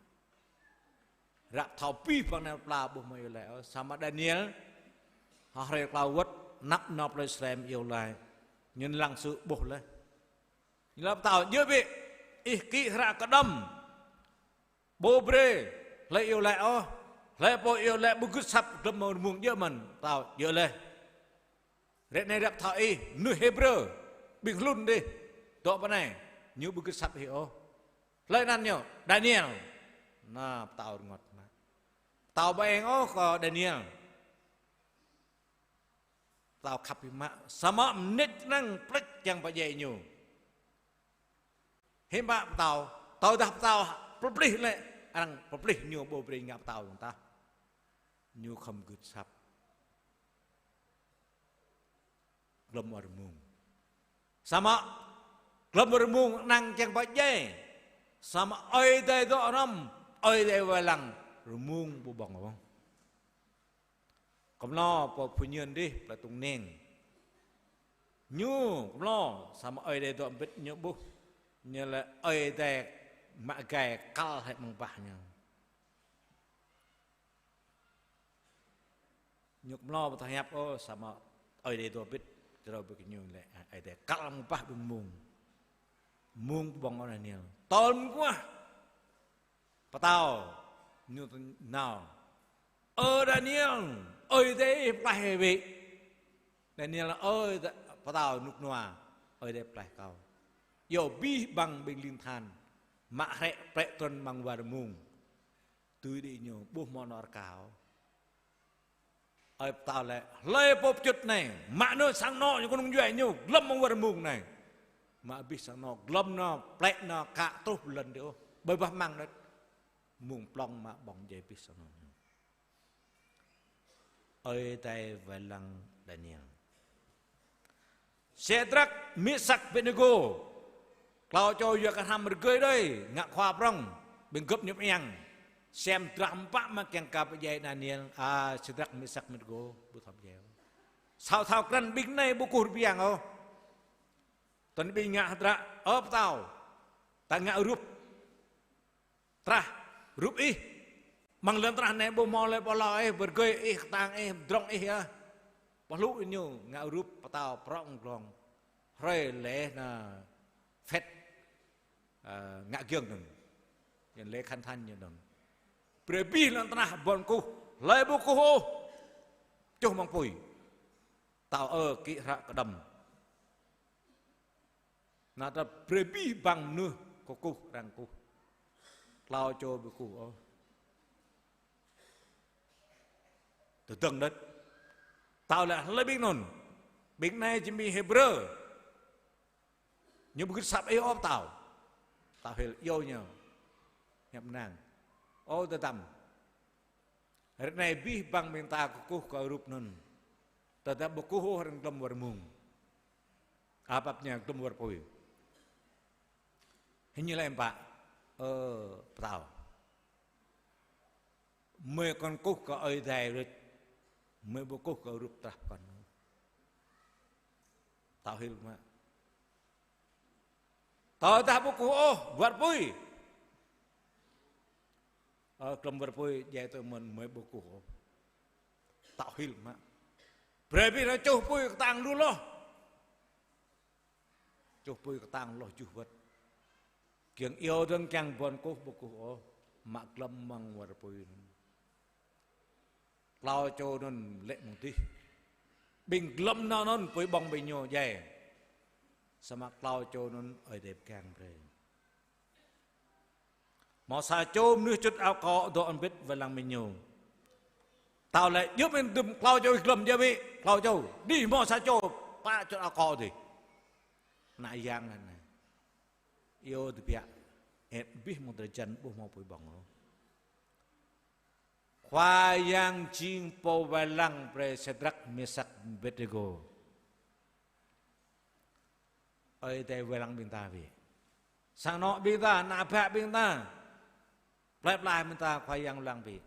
Ră pơthâo abih bang anai pla ƀu hmâo iâu laĭ ôh. Samơ̆ Daniel, hơhrơi klâo wơ̆t, anăp nao plơi Israel iâu laĭ. Ñu lăng sư̆ ƀuh laih. Ñu laĭ: Pơtao, djơ̆ bĕ, ih kĭ hră kơđŏm. Ƀu brơi hlơi iâu laĭ ôh. Hlơi pô iâu laĭ ƀu gưt asăp, glŏm amăng rơmung djơ̆ mơ̆n. Pơtao, djơ̆ laih. Ră anai ră pơthâo ih, mơnuih Hêbrơ, ƀing hlŭn dih, dŏ pơ anai, ñu ƀu gưt asăp ih ôh. Hlơi anăn ñu? Daniel. Nă, pơtao rơngot mă. Pơtao ƀu eng ôh kơ Daniel. Pơtao khăp biă mă, samơ̆ mơnit anŭn plĕč kiăng pơdjai ñu. Hiư̆m pă pơtao, tơdah pơtao pơplih lĕ, arăng pơplih ñu ƀu brơi ngă pơtao dơ̆ng tah. Ñu khŏm gưt asăp. Glŏm amăng rơmung. Samơ̆ glŏm amăng rơmung anŭn kiăng pơdjai. Samơ̆ Ơi Adai dŏ hrŏm, Ơi Adai wai lăng, rơmung ƀu ƀơ̆ng ôh. Kơmlô pô pơñen dih, plơi Tông Neng. Ñu kơmlô, samơ̆ Ơi Adai dŏ mbĭt ñu ƀuh. Ñu laĭ Ơi Adai mă gai kăl hĭ amăng bah ñu. Ñu kơmlô ƀu thâo hiăp ôh, samơ̆ Ơi Adai dŏ mbĭt, čơrâo ƀơi kơ ñu laĭ, Ơi Adai kăl amăng bah ƀing mông. Mông ƀơ̆ng ôh Daniel. Tơl mơguah. Pơtao, ñu nao. Ơ Daniel, Ơi Adai pơklaih bĕ. Daniel: Ơ pơtao, rơnŭk rơnua, Ơi Adai pơklaih kâo. Yua abih bang ƀing ling tơhan, mă hrĕ prĕ trŭn amăng war rơmung. Tui đĭ ñu, ƀu hmâo nao rơkâo. Ơi pơtao laĭ: Hlơi pô pơčŭt anai, mă ñu sang anŏ ñu kơnơ̆ng djuai ñu, glŏm amăng war rơmung anai. Mă abih sang anŏ, glŏm ñu, plĕ ñu, kă truh pơ lŏn dih ôh. Ƀơi bah amăng đôč. Mông plŏng mă ƀơ̆ng djai abih sang anŏ ñu. Ơi Adai wai lăng Daniel. Sêdrak, Mêsak, Abêdnêgô. Klâo čô yua kơ hrăm rơgơi đơi, ngă khua prŏng, ƀing gơ̆p ñu pơiăng. Sem drah hơmpă mă kiăng kơ pơdjai Daniel, a, Sêdrak, Mêsak, Abêdnêgô, ƀu thâo pơdjai. Thâo thâo krăn ƀing anai ƀu kơkuh rơbiang ôh. Tơl ƀing ngă hơdră, ơ pơtao, ta ngă rup. Trah, rup ih. Amăng lŏn tơnah anai ƀu hmâo hlơi pô hlâo ih, pơrơgơi ih, kơtang ih, pơdrŏng ih yơh. Pơhlŭ ñu ngă rup pơtao prŏng glông. Hrơi lĕ nă phĕt. Ơ, ngă giŏng anŭn. Yang lĕ khăn than ñu anŭn. Brơi abih lŏn tơnah ƀôn kơkuh, hlơi ƀu kơkuh ôh, čuh mơ̆ng apui. Pơtao ơ, kĭ hră kơđŏm. Anŭn ta brơi abih bang mơnuih kơkuh, arăng kơkuh. Klâo čô ƀu kơkuh ôh. Tơdơ̆ng đôč. Pơtao laĭ hlơi ƀing anŭn? Ƀing anai jing ƀing Hêbrơ. Ñu ƀu gĭt asăp ih ôh pơtao. Pơtao hil iâu ñu. Hiăp mơnang. Ơ tơdăm. Ră anai abih bang ƀing ta kơkuh kơ rup anŭn. Tơdah ƀu kơkuh ôh arăng glŏm war mông. Apap ñu glŏm war apui. Hĭ ñu laĭ ƀă. Ơ, pơtao. Mơi kŏn kơkuh kơ Ơi Adai rĕč. Mơi ƀu kơkuh kơ rup trah pơkŏn. Pơtao hil mă. Tơdah ƀu kơkuh ôh, war apui. Ơ, glŏm war apui, djai tui mơ̆n mơi ƀu kơkuh ôh. Pơtao hil mă. Brơi ƀing anŭn čuh apui kơtang lu hloh. Čuh apui kơtang hloh juh wơ̆t. Kiăng iâu dơ̆ng kiăng ƀôn kơkuh ƀu kơkuh ôh, mă glŏm mơ̆ng war apui anŭn. Klâo čô anŭn lĕ mơ̆ng adih. Ƀing glŏm nao anŭn apui ƀơ̆ng ƀing ñu djai. Samơ̆ klâo čô anŭn Ơi Adai pơgang brơi. Hmâo sa čô mơnuih čŭt ao akŏ dŏ hrŏm hơbĭt wai lăng ƀing ñu. Pơtao laĭ djŏp mơ̆n dŭm klâo čô ih glŏm djŏp ƀĭ, klâo čô. Đih hmâo sa čô pă čŭt ao akŏ adih. Ană yang laĭ anai. Iâu tơbiă. Ĕp abih mơ̆ng drơi jăn ƀu hmâo apui ƀơ̆ng ôh. Khua Yang jing pô wai lăng brơi Sêdrak, Mêsak, Abêdnêgô. Ơi Adai wai lăng ƀing ta ƀĭ. Sang anŏ ƀing ta, ană bă ƀing ta. Plơi pla ƀing ta Khua Yang wai lăng ƀĭ.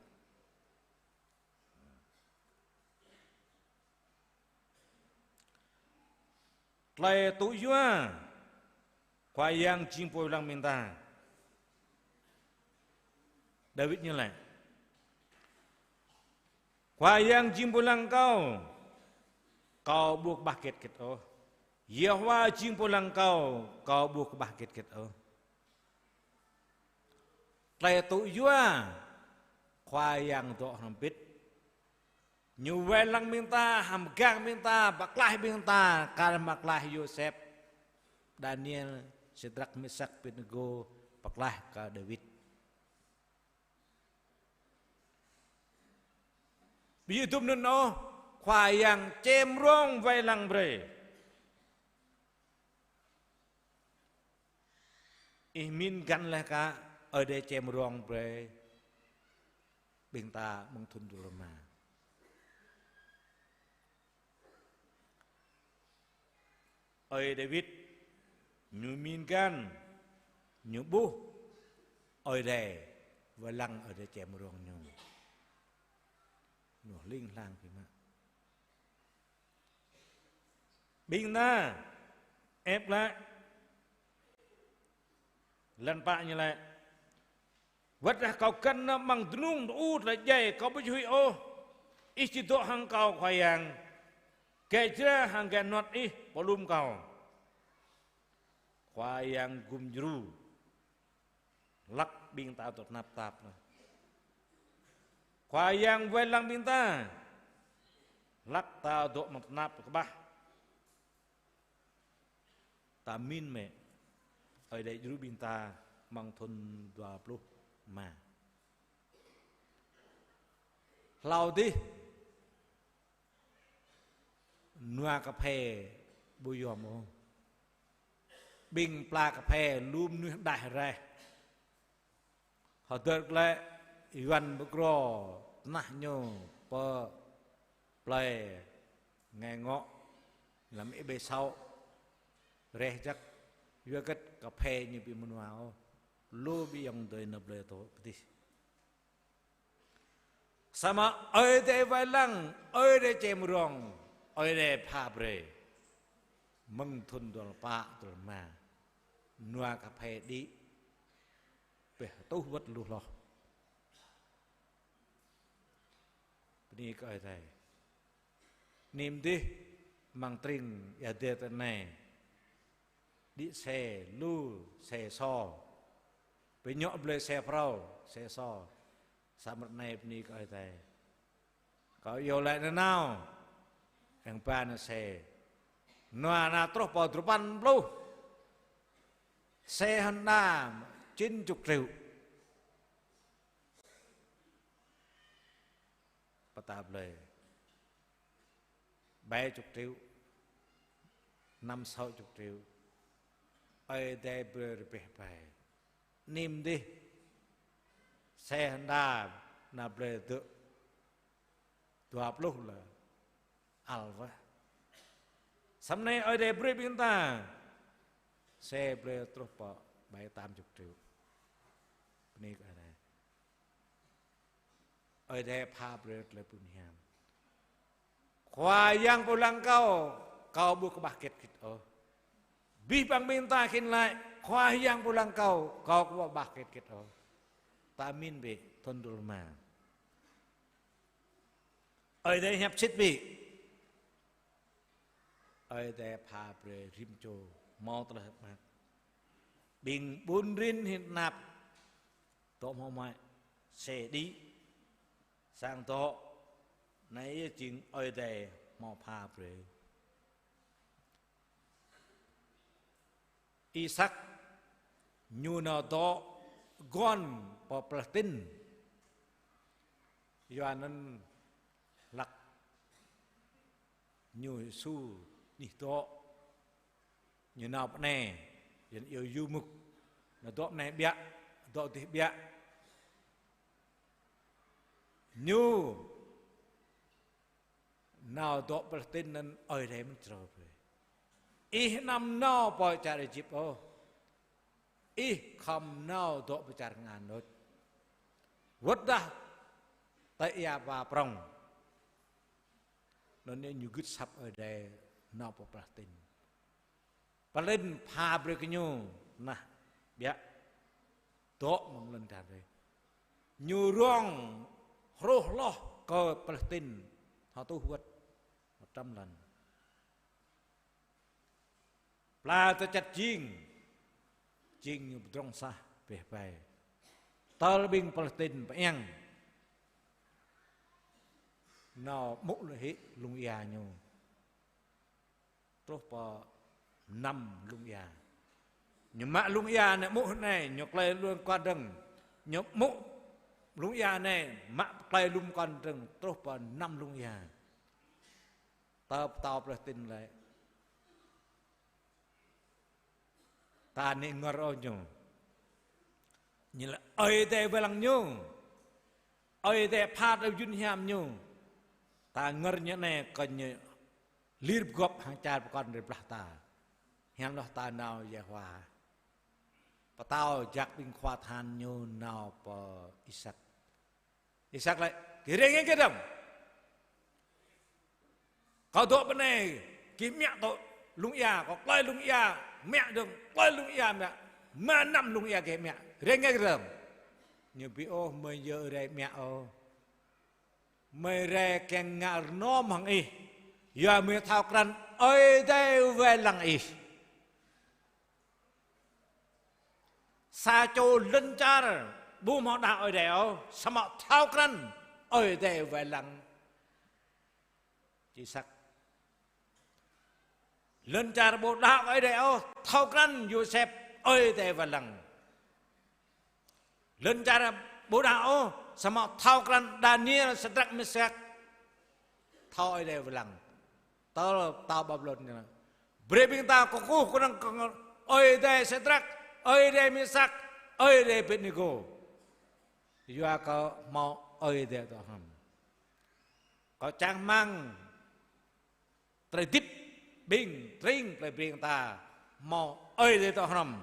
Tơlơi tŭ yua Khua Yang jing pô wai lăng ƀing ta. Dawid ñu laĭ: Khua Yang jing pô wai lăng kâo, kâo ƀu kơƀah hơget hơget ôh. Yêhôwa jing pô wai lăng kâo, kâo ƀu kơƀah hơget hơget ôh. Tơlơi tŭ yua Khua Yang dŏ hrŏm hơbĭt. Ñu wai lăng ƀing ta, hăm pơgang ƀing ta, pơklaih ƀing ta, kar hăng pơklaih Yôsep, Daniel, Sêdrak, Mêsak, Abêdnêgô, pơklaih kơ Dawid. Ƀu djơ̆ dŭm anŭn ôh, Khua Yang čem rông wai lăng brơi. Ih min găn laih kơ Ơi Adai čem rông brơi ƀing ta mơ̆ng thŭn dua rơma. Ơi Dawid ñu min găn, ñu ƀuh Ơi Adai wai lăng, Ơi Adai čem rông ñu. Ñu hling hlang biă mă. Ƀing ta ĕp glaĭ. Lăn pă ñu laĭ: Wơ̆t dah kâo găn nao amăng dơnung tơut tơlơi djai, kâo ƀu huĭ ôh. Ih či dŏ hăng kâo, Khua Yang. Gai jra hăng gai hnuăt Ih pơlŭm kâo. Khua Yang gum djru. Hlăk ƀing ta dŏ tơnap tap anai. Khua Yang wai lăng ƀing ta. Hlăk ta dŏ amăng tơnap kơƀah. Ta min mơ̆ Ơi Adai djru ƀing ta amăng thŭn dua pluh rơma. Hlâo adih, nua kơphê ƀu yom ôh. Ƀing pla kơphê lu mơnuih đaih raih. Hơdơr glaĭ Yuan pơgro tơnah ñu pơ plơi Ngă Ngŏ, lăm ih ƀĕ sâo. Raih jăk, yua hơget? Kơphê ñu ƀu mơnua ôh. Lu ƀing ayŏng adơi nao plơi tŏ pơ adih. Samơ̆ Ơi Adai wai lăng, Ơi Adai čem rông, Ơi Adai pha brơi. Mơ̆ng thŭn dua pluh pă, dua pluh rơma, nua kơphê đĭ, pĕh tuh wơ̆t lu hloh. Bơni kơ Ơi Adai. Anai mơ̆n adih, amăng tring Ia Dê tơ anai. Đĭ xe lu, xe sô, Pơñŏk blơi se phrâo, se sô. Samơ̆ ră anai bơni kơ Ơi Adai. Kâo iâu laĭ nanao, eng ba nao se. Nua nao truh pơ duapăn pluh. Xe Honda chín chục triệu. Pơtă blơi. Bảy chục triệu. Năm sáu chục triệu. Ơi Adai brơi rơbeh bai. Nim dih. Xe Honda nao blơi dŏ dua pluh lơ. Al wah. Samơ̆ anai Ơi Adai brơi ƀing ta. Xe blơi truh pơ bảy tám chục triệu. Bơni kơ Ơi Adai. Ơi Adai pha brơi tơlơi pơmĭn hiam. Khua Yang pơblang kâo, kâo ƀu kơƀah hơget hơget ôh. Abih bang ƀing ta khĭn laĭ, Khua Yang pơblang kâo, kâo ƀu kơƀah hơget hơget ôh. Ta pơmĭn bĕ, thun dua pluh rơma. Ơi Adai hiăp sĭt bĕ. Ơi Adai pha brơi rĭm čô hmâo tơlơi hơ̆k mơak. Ƀing ƀun rin hin tơnap. Dŏ hmâo mă xe đĭ. Sang dŏ. Anai yơh jing Ơi Adai hmâo pha brơi. Isak ñu nao dŏ guăn pơ Palestin. Yua anŭn hlăk ñu Yêsu anih dŏ. Ñu nao pơ anai, Yuan iâu du mục. Nao dŏ pơ anai ƀiă, dŏ dih ƀiă. Ñu nao dŏ Palestin anŭn Ơi Adai mơ̆n črâo brơi. Ih anăm nao pơ čar Êjip ôh. Ih khŏm nao dŏ pơ čar Kanaan đôč. Wơ̆t dah tơ ia ba prŏng. Anŭn yơh ñu gưt asăp Ơi Adai nao pơ Palestin. Palestin pha brơi kơ ñu, nah, ƀiă. Dŏ mơ̆ng lŏn čar rai. Ñu rông hruh hloh kơ Palestin, hơtuh wơ̆t, một trăm lần. Pla tơčăt jing, jing ñu pơdrŏng sah rơbeh bai. Tơl ƀing Palestin pơiăng. Nao mŭk lơhĭ lung ia ñu. Truh pơ năm lung ia. Ñu mă lung ia anai mŭk anai, ñu klơi lum kon dơ̆ng. Ñu mŭk lung ia anai, mă klơi lum kon dơ̆ng, truh pơ năm lung ia. Tơ pơtao Palestin laĭ. Ta anai ngơr ôh ñu. Ñu laĭ Ơi Adai wai lăng ñu. Ơi Adai pha tơlơi pơjun hiam ñu. Ta ngơr ñu anai kơ ñu lir pơgop hăng čar pơkŏn rai blah ta. Hiam hloh ta nao Yêhôwa. Pơtao jak ƀing khua tơhan ñu nao pơ Isak. Isak laĭ, gih rai nge gih dơ̆m. Kâo dŏ pơ anai, gih mă tŏ lung ia, kâo klơi lung ia, mă dơ̆ng, klơi lung ia mă. Mă năm lung ia gih mă. Rai nge gih dơ̆m. Ñu ƀu ôh, mơi yơh rai mă ôh. Mơi rai kiăng ngă rơnŏm hăng ih. Yua mơi thâo krăn Ơi Adai wai lăng ih. Sa čô lŏn čar ƀu hmâo đaŏ Ơi Adai ôh, samơ̆ thâo krăn Ơi Adai wai lăng Isak. Lŏn čar ƀu đaŏ Ơi Adai ôh, thâo krăn Yôsep Ơi Adai wai lăng. Lŏn čar ƀu đaŏ ôh, samơ̆ thâo krăn Daniel, Sadrak, Mesak. Thâo Ơi Adai wai lăng. Tơl pơtao Babilôn ñu. Brơi ƀing ta kơkuh kơnơ̆ng kơ Ơi Adai Sadrak, Ơi Adai Mesak, Ơi Adai Abednego. Yua kơ hmâo Ơi Adai dŏ hrŏm. Kâo čang rơmang tơlơi hơdip ƀing tring plei Breng ta hmâo Ơi Adai dŏ hrŏm.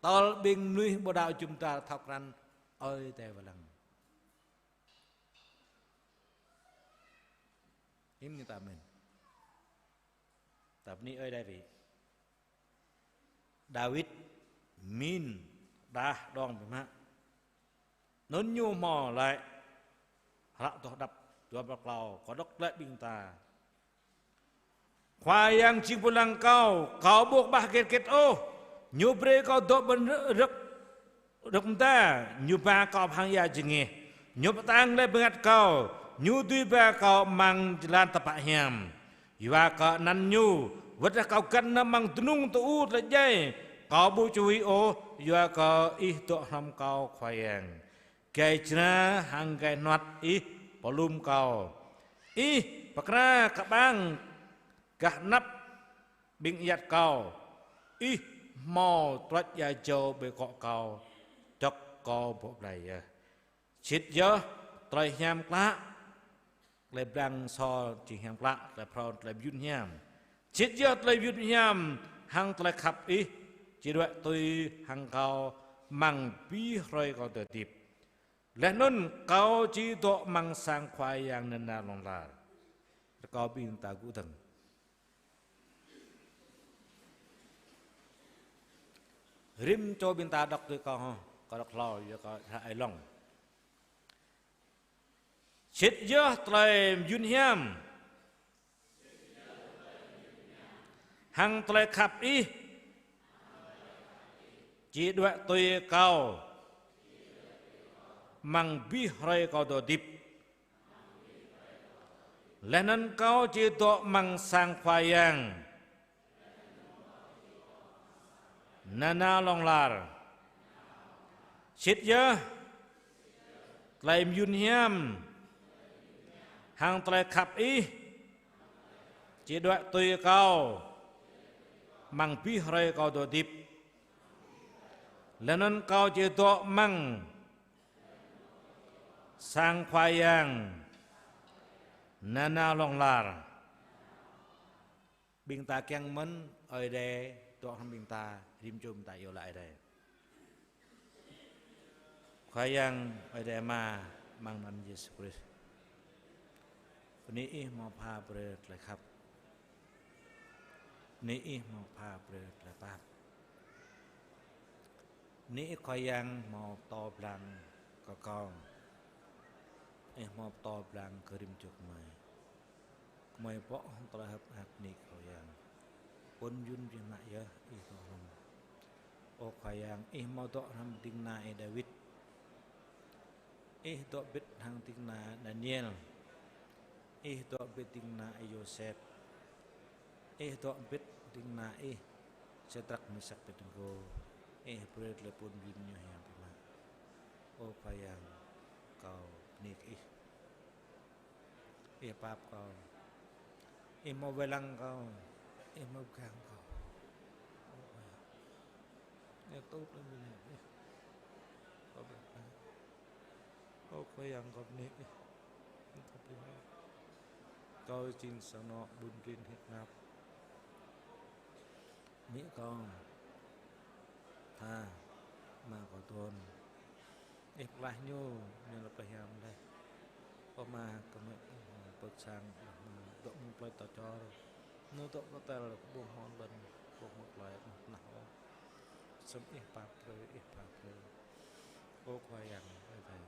Tơl ƀing mơnuih ƀu đaŏ jum dar thâo krăn Ơi Adai wai lăng. Hiư̆m ñu ta mĭn. Ta bơni Ơi Adai bĕ. Dawid mĭn đah dŏng biă mă. Anŭn ñu hmâo laĭ hră Adoh Đăp dua pluh klâo, kâo đŏk glaĭ ƀing ta. Khua Yang jing pô lăng kâo, kâo ƀu kơƀah hơget hơget ôh. Ñu brơi kâo dŏ ƀơi rơ̆k Rơ̆k mơda, Ñu ba kâo hăng ia jơngeh. Ñu pơtang lĕ bơngăt kâo, Ñu dưi ba kâo amăng jơlan tơpă hiam. Yua kơ anăn Ñu, wơ̆t tơdah kâo găn nao amăng dơnung tơ-u tơlơi djai, kâo ƀu čuh ôh, yua kơ Ih dŏ hrŏm kâo, Khua Yang. Gai jra hăng gai hnuăt Ih pơlum kâo. Ih pơkra kơƀang gah anăp ƀing ayăt kâo. Ih hmâo truăč ia jâo ƀơi akŏ kâo, dŏ kâo ƀô̆ blai yơh. Sĭt yơh tơlơi hiam klă, tơlơi blang sô jing hiam klă, tơlơi phrâo tơlơi mơyun hiam. Sĭt yơh tơlơi mơyun hiam hăng tơlơi khăp Ih či đuaĭ tui hăng kâo amăng abih hrơi kâo dŏ hơdip. Laih anŭn kâo či dŏ amăng sang Khua Yang nanao hlŏng lar. Rơkâo ƀing ta gŭ dơ̆ng. Rĭm čô ƀing ta đŏk tui kâo hŏ, kâo đŏk hlâo, yua kâo hră ai lŏng. Sĭt yơh tơlơi mơyun hiam hăng tơlơi khăp Ih či đuaĭ tui kâo amăng abih hrơi kâo dŏ hơdip. Laih anŭn kâo či dŏ amăng sang Khua Yang nanao hlŏng lar. Sĭt yơh tơlơi mơyun hiam hăng tơlơi khăp Ih či đuaĭ tui kâo amăng abih hrơi kâo dŏ hơdip. Laih anŭn kâo či dŏ amăng sang Khua Yang nanao hlŏng lar. Ƀing ta kiăng mơ̆n Ơi Adai dŏ hrŏm ƀing ta, rĭm čô ƀing ta iâu laĭ Ơi Adai. Khua Yang Ơi Adai Ama, amăng anăn Yêsu Krist. Bơni Ih hmâo pha brơi tơlơi khăp. Bơni Ih hmâo pha brơi tơlơi pap. Bơni Ih Khua Yang hmâo pơtô blang kơ kâo. Ih hmâo pơtô blang kơ rĭm čô gơmơi. Gơmơi pŏk hăng tơlơi hơ̆k mơak bơni Khua Yang. Pô mơyun biă mă yơh Ih dŏ hrŏm. Ơ Khua Yang, Ih hmâo dŏ hrŏm ding kơna Ih Dawid. Ih dŏ bĭt hăng ding kơna Daniel. Ih dŏ bĭt ding kơna Ih Yôsep. Ih dŏ bĭt ding kơna Ih, Sêdrak, Mêsak, Abêdnêgô. Ih brơi tơlơi pô mơyun ñu hiam biă mă. Ơ Khua Yang, kâo bơni kơ Ih. Ih pap kâo. Ih hmâo wai lăng kâo. Ih hmâo pơgang kâo. Ơ Khua Yang. Ih tŭ tơlơi mơyun Ih. Kâo bơni. Ơ Khua Yang, kâo bơni Ih. Kâo bơni Ih. Kâo jing sang anŏ ƀun rin hiăp ngap. Amĭ kâo tha, ama kâo tuan. Ih pơklaih ñu, ñu lăp tơlơi hiam laih. Ơ Ama, kâo mơ̆, ơ Ama, pơ̆k sang, ơ Ama, dŏ mơ̆ng plơi ta čor. Ñu dŏ kơtel, ƀu hmâo lŏn, ƀu hmâo tơlơi, ƀu hmâo tơnah ôh. Samơ̆ Ih pap brơi, Ih pap brơi. Ơ Khua Yang, Ơi Adai.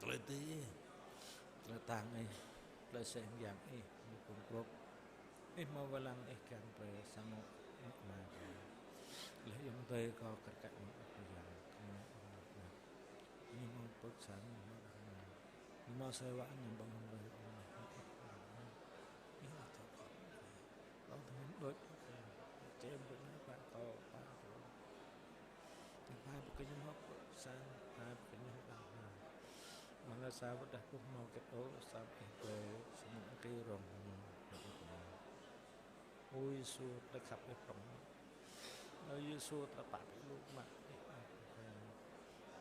Tơlơi tih Ih, tơlơi tang Ih, tơlơi seh mơyang Ih, ñu kơnơ̆ng krŏp. Ih hmâo wai lăng Ih kiăng brơi sang anŏ amĭ ama kâo. Laih ayŏng adơi kâo kar kaĭ mơ̆ng Ih Khua Yang, kơ mơi ôh mơ̆. Ñu hmâo pơ̆k sang, ñu hmâo đah mơ̆n. Ñu hmâo asơi wă ñu ƀơ̆ng hăng brơi ôh mơ̆. Ih ăt thâo kơ. Kâo tơhmư̆ đôč, čem brơi ană ƀă kâo, ƀă kâo. Pha brơi kơ ñu hơ̆k sang, pha brơi kơ ñu hơ̆k đah mơ̆n. Mơ̆ng sa wơ̆t dah ƀu hmâo hơget ôh, sa ih brơi, samơ̆ kơ rŏng ñu. Ơ Yêsu, tơlơi khăp Ih prŏng. Ơ Yêsu, tơlơi pap Ih lu mă Ih.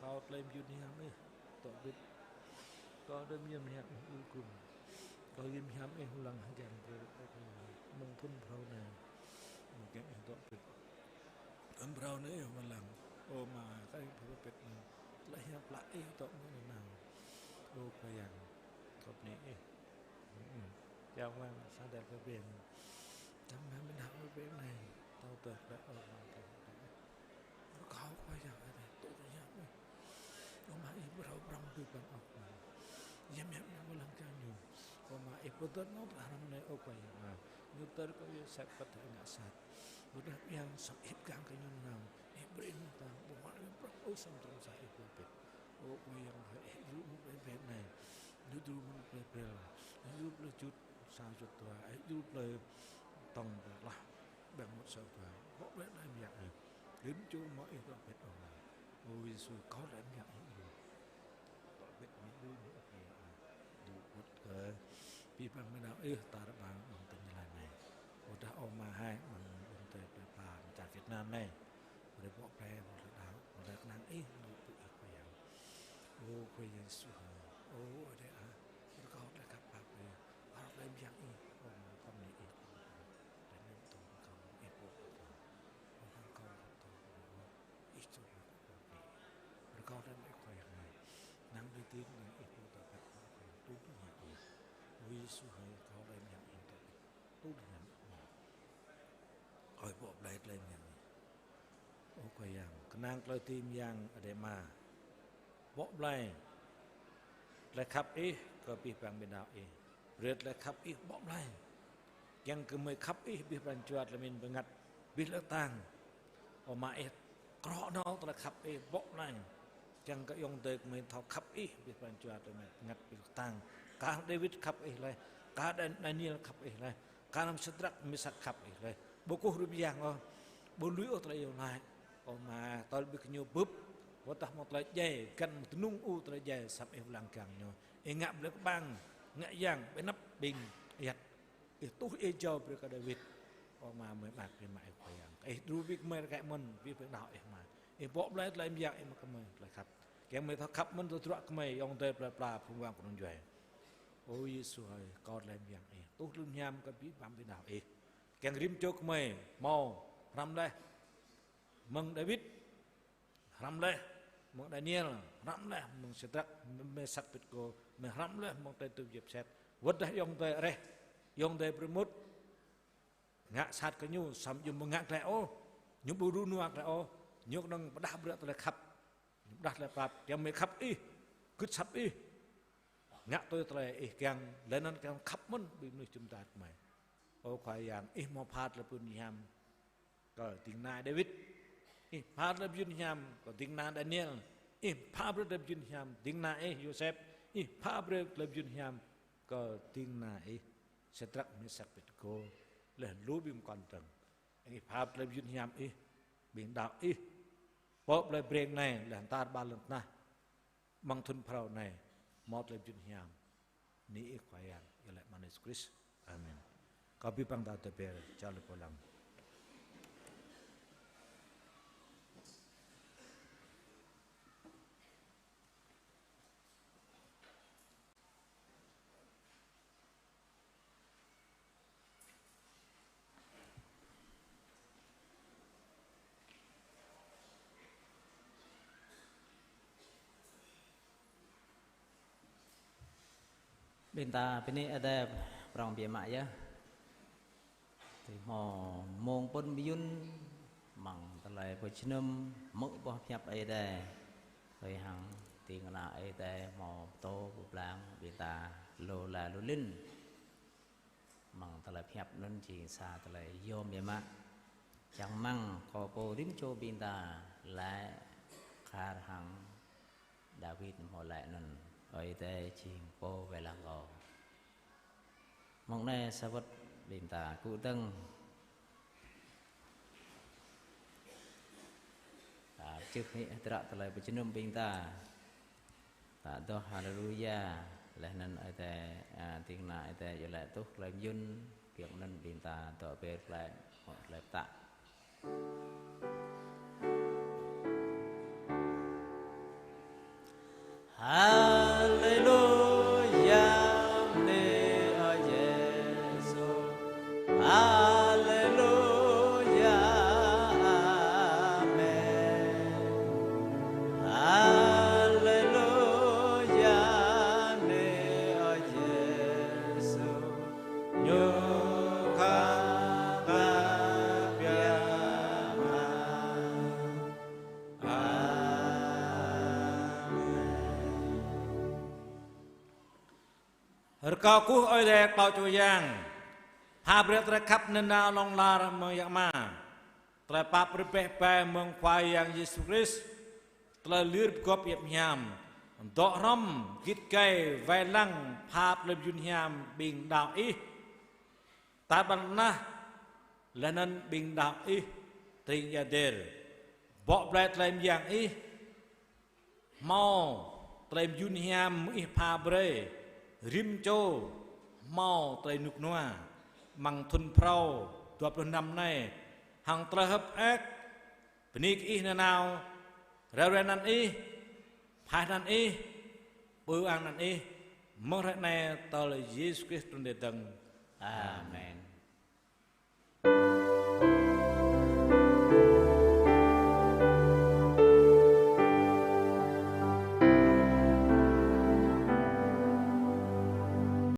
Kâo tơlơi mơyun hiam Ih dŏ bĭt. Kâo tơlơi mơyun hiam Ih ul gum. Kâo tơlơi mơyun hiam Ih hu lăng hơjăn brơi. Mơ̆ng thŭn phrâo anai. Mơ̆ng kiăng Ih dŏ bĭt. Thŭn phrâo anai Ih wai lăng. Ơ Ama, kâo Ih pơpĕt anai. Tơlơi hiam klă Ih dŏ mơ̆ng anai nao. Ơ Khua Yang, kâo bơni Ih. Yang Ama, sa đel kơ ƀing. Yang Ama, mơ̆ng anai kơ ƀing anai. Tơl tơl klă Ơ Ama kâo. Rơkâo Khua Yang Ơi Adai, tŭ tui Yang Ơi. Ơ Ama, Ih phrâo prŏng tui pran ôh. Yang Ama, Yang wai lăng kơ ñu. Ơ Ama, Ih pơtơ̆t nao tơlơi hrăm anai, Ơ Khua Yang Ama. Ñu tơl kơ Yôsep pơtơ̆ ngă sat. Ƀôdah ƀiăng sat Ih pơgang kơ ñu nao. Ih Brơi anŭn ta, ƀu mă lĕ prŏng ôh, samơ̆ tơlơi sa Ih pơpĕt. Ơ Khua Yang, Ih djru mơ̆ng plei Bel anai. Ih djru mơ̆ng plei Bel. Ih djru plei Jut, sa Jut dua. Ih djru plei Tŏng, plei Lah, ƀing mŭt sa dua. Bŏ plei Ơi Adai mơyang Ih. Rĭm čô mơ̆ng Ih pơpĕt ôh. Ơ Yêsu, kâo laĭ mơyang Ih djru. Tŏ bĕt mơ̆ng ƀing ƀing ƀing ƀing. Dŏ wơ̆t kơ abih bang ƀing đaŏ Ih tar ƀar amăng tỉnh Gia Lai anai. Wơ̆t dah Ơ Ama hai, amăng ƀôn tê plei pla čar Việt Nam anai. Brơi bŏ plei, mơ̆ng tơlơi đaŏ, mơ̆ng tơlơi kơnang Ih, dŏ pơ Ih Khua Yang. Ơ Khua Yang Yêsu hơi, ơ Ơi Adai ah, rơkâo tơlơi khăp pap Ih, rơkâo tơlơi mơyang Ih, Ơ Ama pơmĭn Ih, tơlơi ñăm tŭ rơkâo Ih pô pơkŏn. Ơ Ama kâo khăp tơlơi Ih čŭ mă kơ kâo. Rơkâo tơlơi mơak Khua Yang anai. Năng tơlơi tin năng Ih pô tơlơi khăp Khua Yang tŭ tui hăng Ih. Ơ Yêsu hơi, rơkâo tơlơi mơyang Ih tŭ tui hăng Ih. Hơi bŏ plei tơlơi mơyang Ih. Ơ Khua Yang, kơnang tơlơi tui mơyang Ơi Adai Ama. Bŏ plei tơlơi khăp Ih kơ abih bang ƀing đaŏ Ih. Brơi tơlơi khăp Ih bŏ plei. Kiăng kơ gơmơi khăp Ih abih pran jua tơlơi mĭn bơngăt abih lŏn tang. Ơ Ama Ih, krŏ nao tơlơi khăp Ih bŏ plei. Kiăng kơ ayŏng adơi gơmơi thâo khăp Ih abih pran jua tơlơi mĭn bơngăt abih lŏn tang. Kar hăng Dawid khăp Ih laih, kar hăng Daniel khăp Ih laih, kar hăng Sadrak, Mêsak khăp Ih laih. Ƀu kơkuh rup yang ôh, ƀu lui ôh tơlơi iâu laĭ. Ơ Ama, tơl ƀing gơñu bưp, wơ̆t dah hmâo tơlơi djai, găn mơ̆ng tơnung ur tơlơi djai, samơ̆ Ih lăng kiăng gơñu. Ih ngă blơi kơƀang, ngă yang, ƀơi anăp ƀing ayăt. Ih tuh Ih jao brơi kơ Dawid. Ơ Ama, gơmơi mơak brơi mă Ih Khua Yang. Ih djru brơi gơmơi rơkơi mơ̆n, brơi ƀing đaŏ Ih Ama. Ih bŏ plei tơlơi mơyang Ih mă kơ gơmơi tơlơi khăp. Kiăng gơmơi thâo khăp mơ̆n tơdruă gơmơi, ayŏng adơi plei pla phung wang kơnung djuai. Ơ Yêsu hơi, rơkâo tơlơi mơyang Ih. Tuh tơlơi hiam kơ abih bang ƀing đaŏ Ih. Kiăng rĭm čô gơmơi hmâo hrăm laih mơ̆ng Dawid, hrăm laih mơ̆ng Daniel, hrăm laih mơ̆ng Sadrak, Mêsak, Abednego, mơ̆ng hrăm laih mơ̆ng tơlơi tŭ Yôsep. Wơ̆t dah ayŏng adơi reh, ayŏng adơi brơi mŭt ngă sat kơ ñu, samơ̆ ñu ƀu ngă glaĭ ôh, ñu ƀu rŭ nua glaĭ ôh, ñu kơnơ̆ng pơdah brơi tơlơi khăp, ñu pơdah tơlơi pap, kiăng gơmơi khăp Ih, gưt asăp Ih, ngă tui tơlơi Ih kiăng, laih anŭn kiăng khăp mơ̆n ƀing mơnuih jum dar gơmơi. Ơ Khua Yang, Ih hmâo pha tơlơi bơyun hiam kơ ding kơna Dawid. Ih pha tơlơi bơyun hiam kơ ding kơna Daniel. Ih pha brơi tơlơi bơyun hiam ding kơna Ih Yôsep. Ih pha brơi tơlơi bơyun hiam kơ ding kơna Ih Sadrak, Mêsak, Abednego, laih lu ƀing pơkŏn dơ̆ng. Ih pha tơlơi bơyun hiam Ih, ƀing đaŏ Ih, pơ plei Breng anai, laih anŭn tar ƀar lŏn tơnah, amăng thŭn phrâo anai, hmâo tơlơi bơyun hiam. Bơni Ih Khua Yang, iâu laĭ amăng anăn Yêsu Krist. Amen. Kâo abih bang ta tơber, čar lĕ pô lăng. Ƀing ta bơni Ơi Adai prŏng biă mă yơh. Tui hmâo mông pŭn mơyŭn amăng tơlơi pơjơnum hmư̆ boh pơhiăp Ơi Adai. Tui hăng ding kơna Ơi Adai hmâo pơtô pơblang ƀing ta lu la lu lin. Amăng tơlơi pơhiăp anŭn jing sa tơlơi yôm biă mă. Čang rơmang kơ pô rĭm čô ƀing ta laĭ kar hăng Dawid hmâo laĭ anŭn, Ơi Adai jing pô wai lăng kâo. Mông anai sa wơ̆t ƀing ta kơkuh dơ̆ng. Ta čih hĭ hơdră tơlơi pơjơnum ƀing ta. Ta adoh haleluya, laih anŭn Ơi Adai, a, ding kơna Ơi Adai iâu laĭ tuh tơlơi mơyŭn, kiăng anŭn ƀing ta dŏ ber glaĭ, hmâo tơlơi pơtă. Haleluya, bơni Ơi Yêsu. Haleluya, amen. Haleluya, bơni Ơi Yêsu. Ñu khăp kơ biă mă. Amen. Rơkâo kơkuh Ơi Adai Klâo Čô Yang, pha brơi tơlơi khăp nanao hlŏng lar mơ̆ng Yang Ama. Tơlơi pap rơbeh ƀai mơ̆ng Khua Yang Yêsu Krist, tơlơi lir pơgop yap hiam, dŏ hrŏm, git gai, wai lăng, pha tơlơi mơyun hiam ƀing đaŏ ih. Tar ƀar lŏn tơnah, laih anŭn ƀing đaŏ ih, tring ia der. Bŏ blai tơlơi mơyang ih, hmâo tơlơi mơyun hiam mơ̆ng ih pha brơi, rĭm čô hmâo tơlơi rơnŭk rơnua, amăng thŭn phrâo dua pluh năm anai, hăng tơlơi hơ̆k mơak, bơni kơ ih nanao, rao rai anăn ih, phaih anăn ih, pơang anăn ih, mơ̆ng hrơi anai tơl Yêsu Krist trŭn rai dơ̆ng. Amen.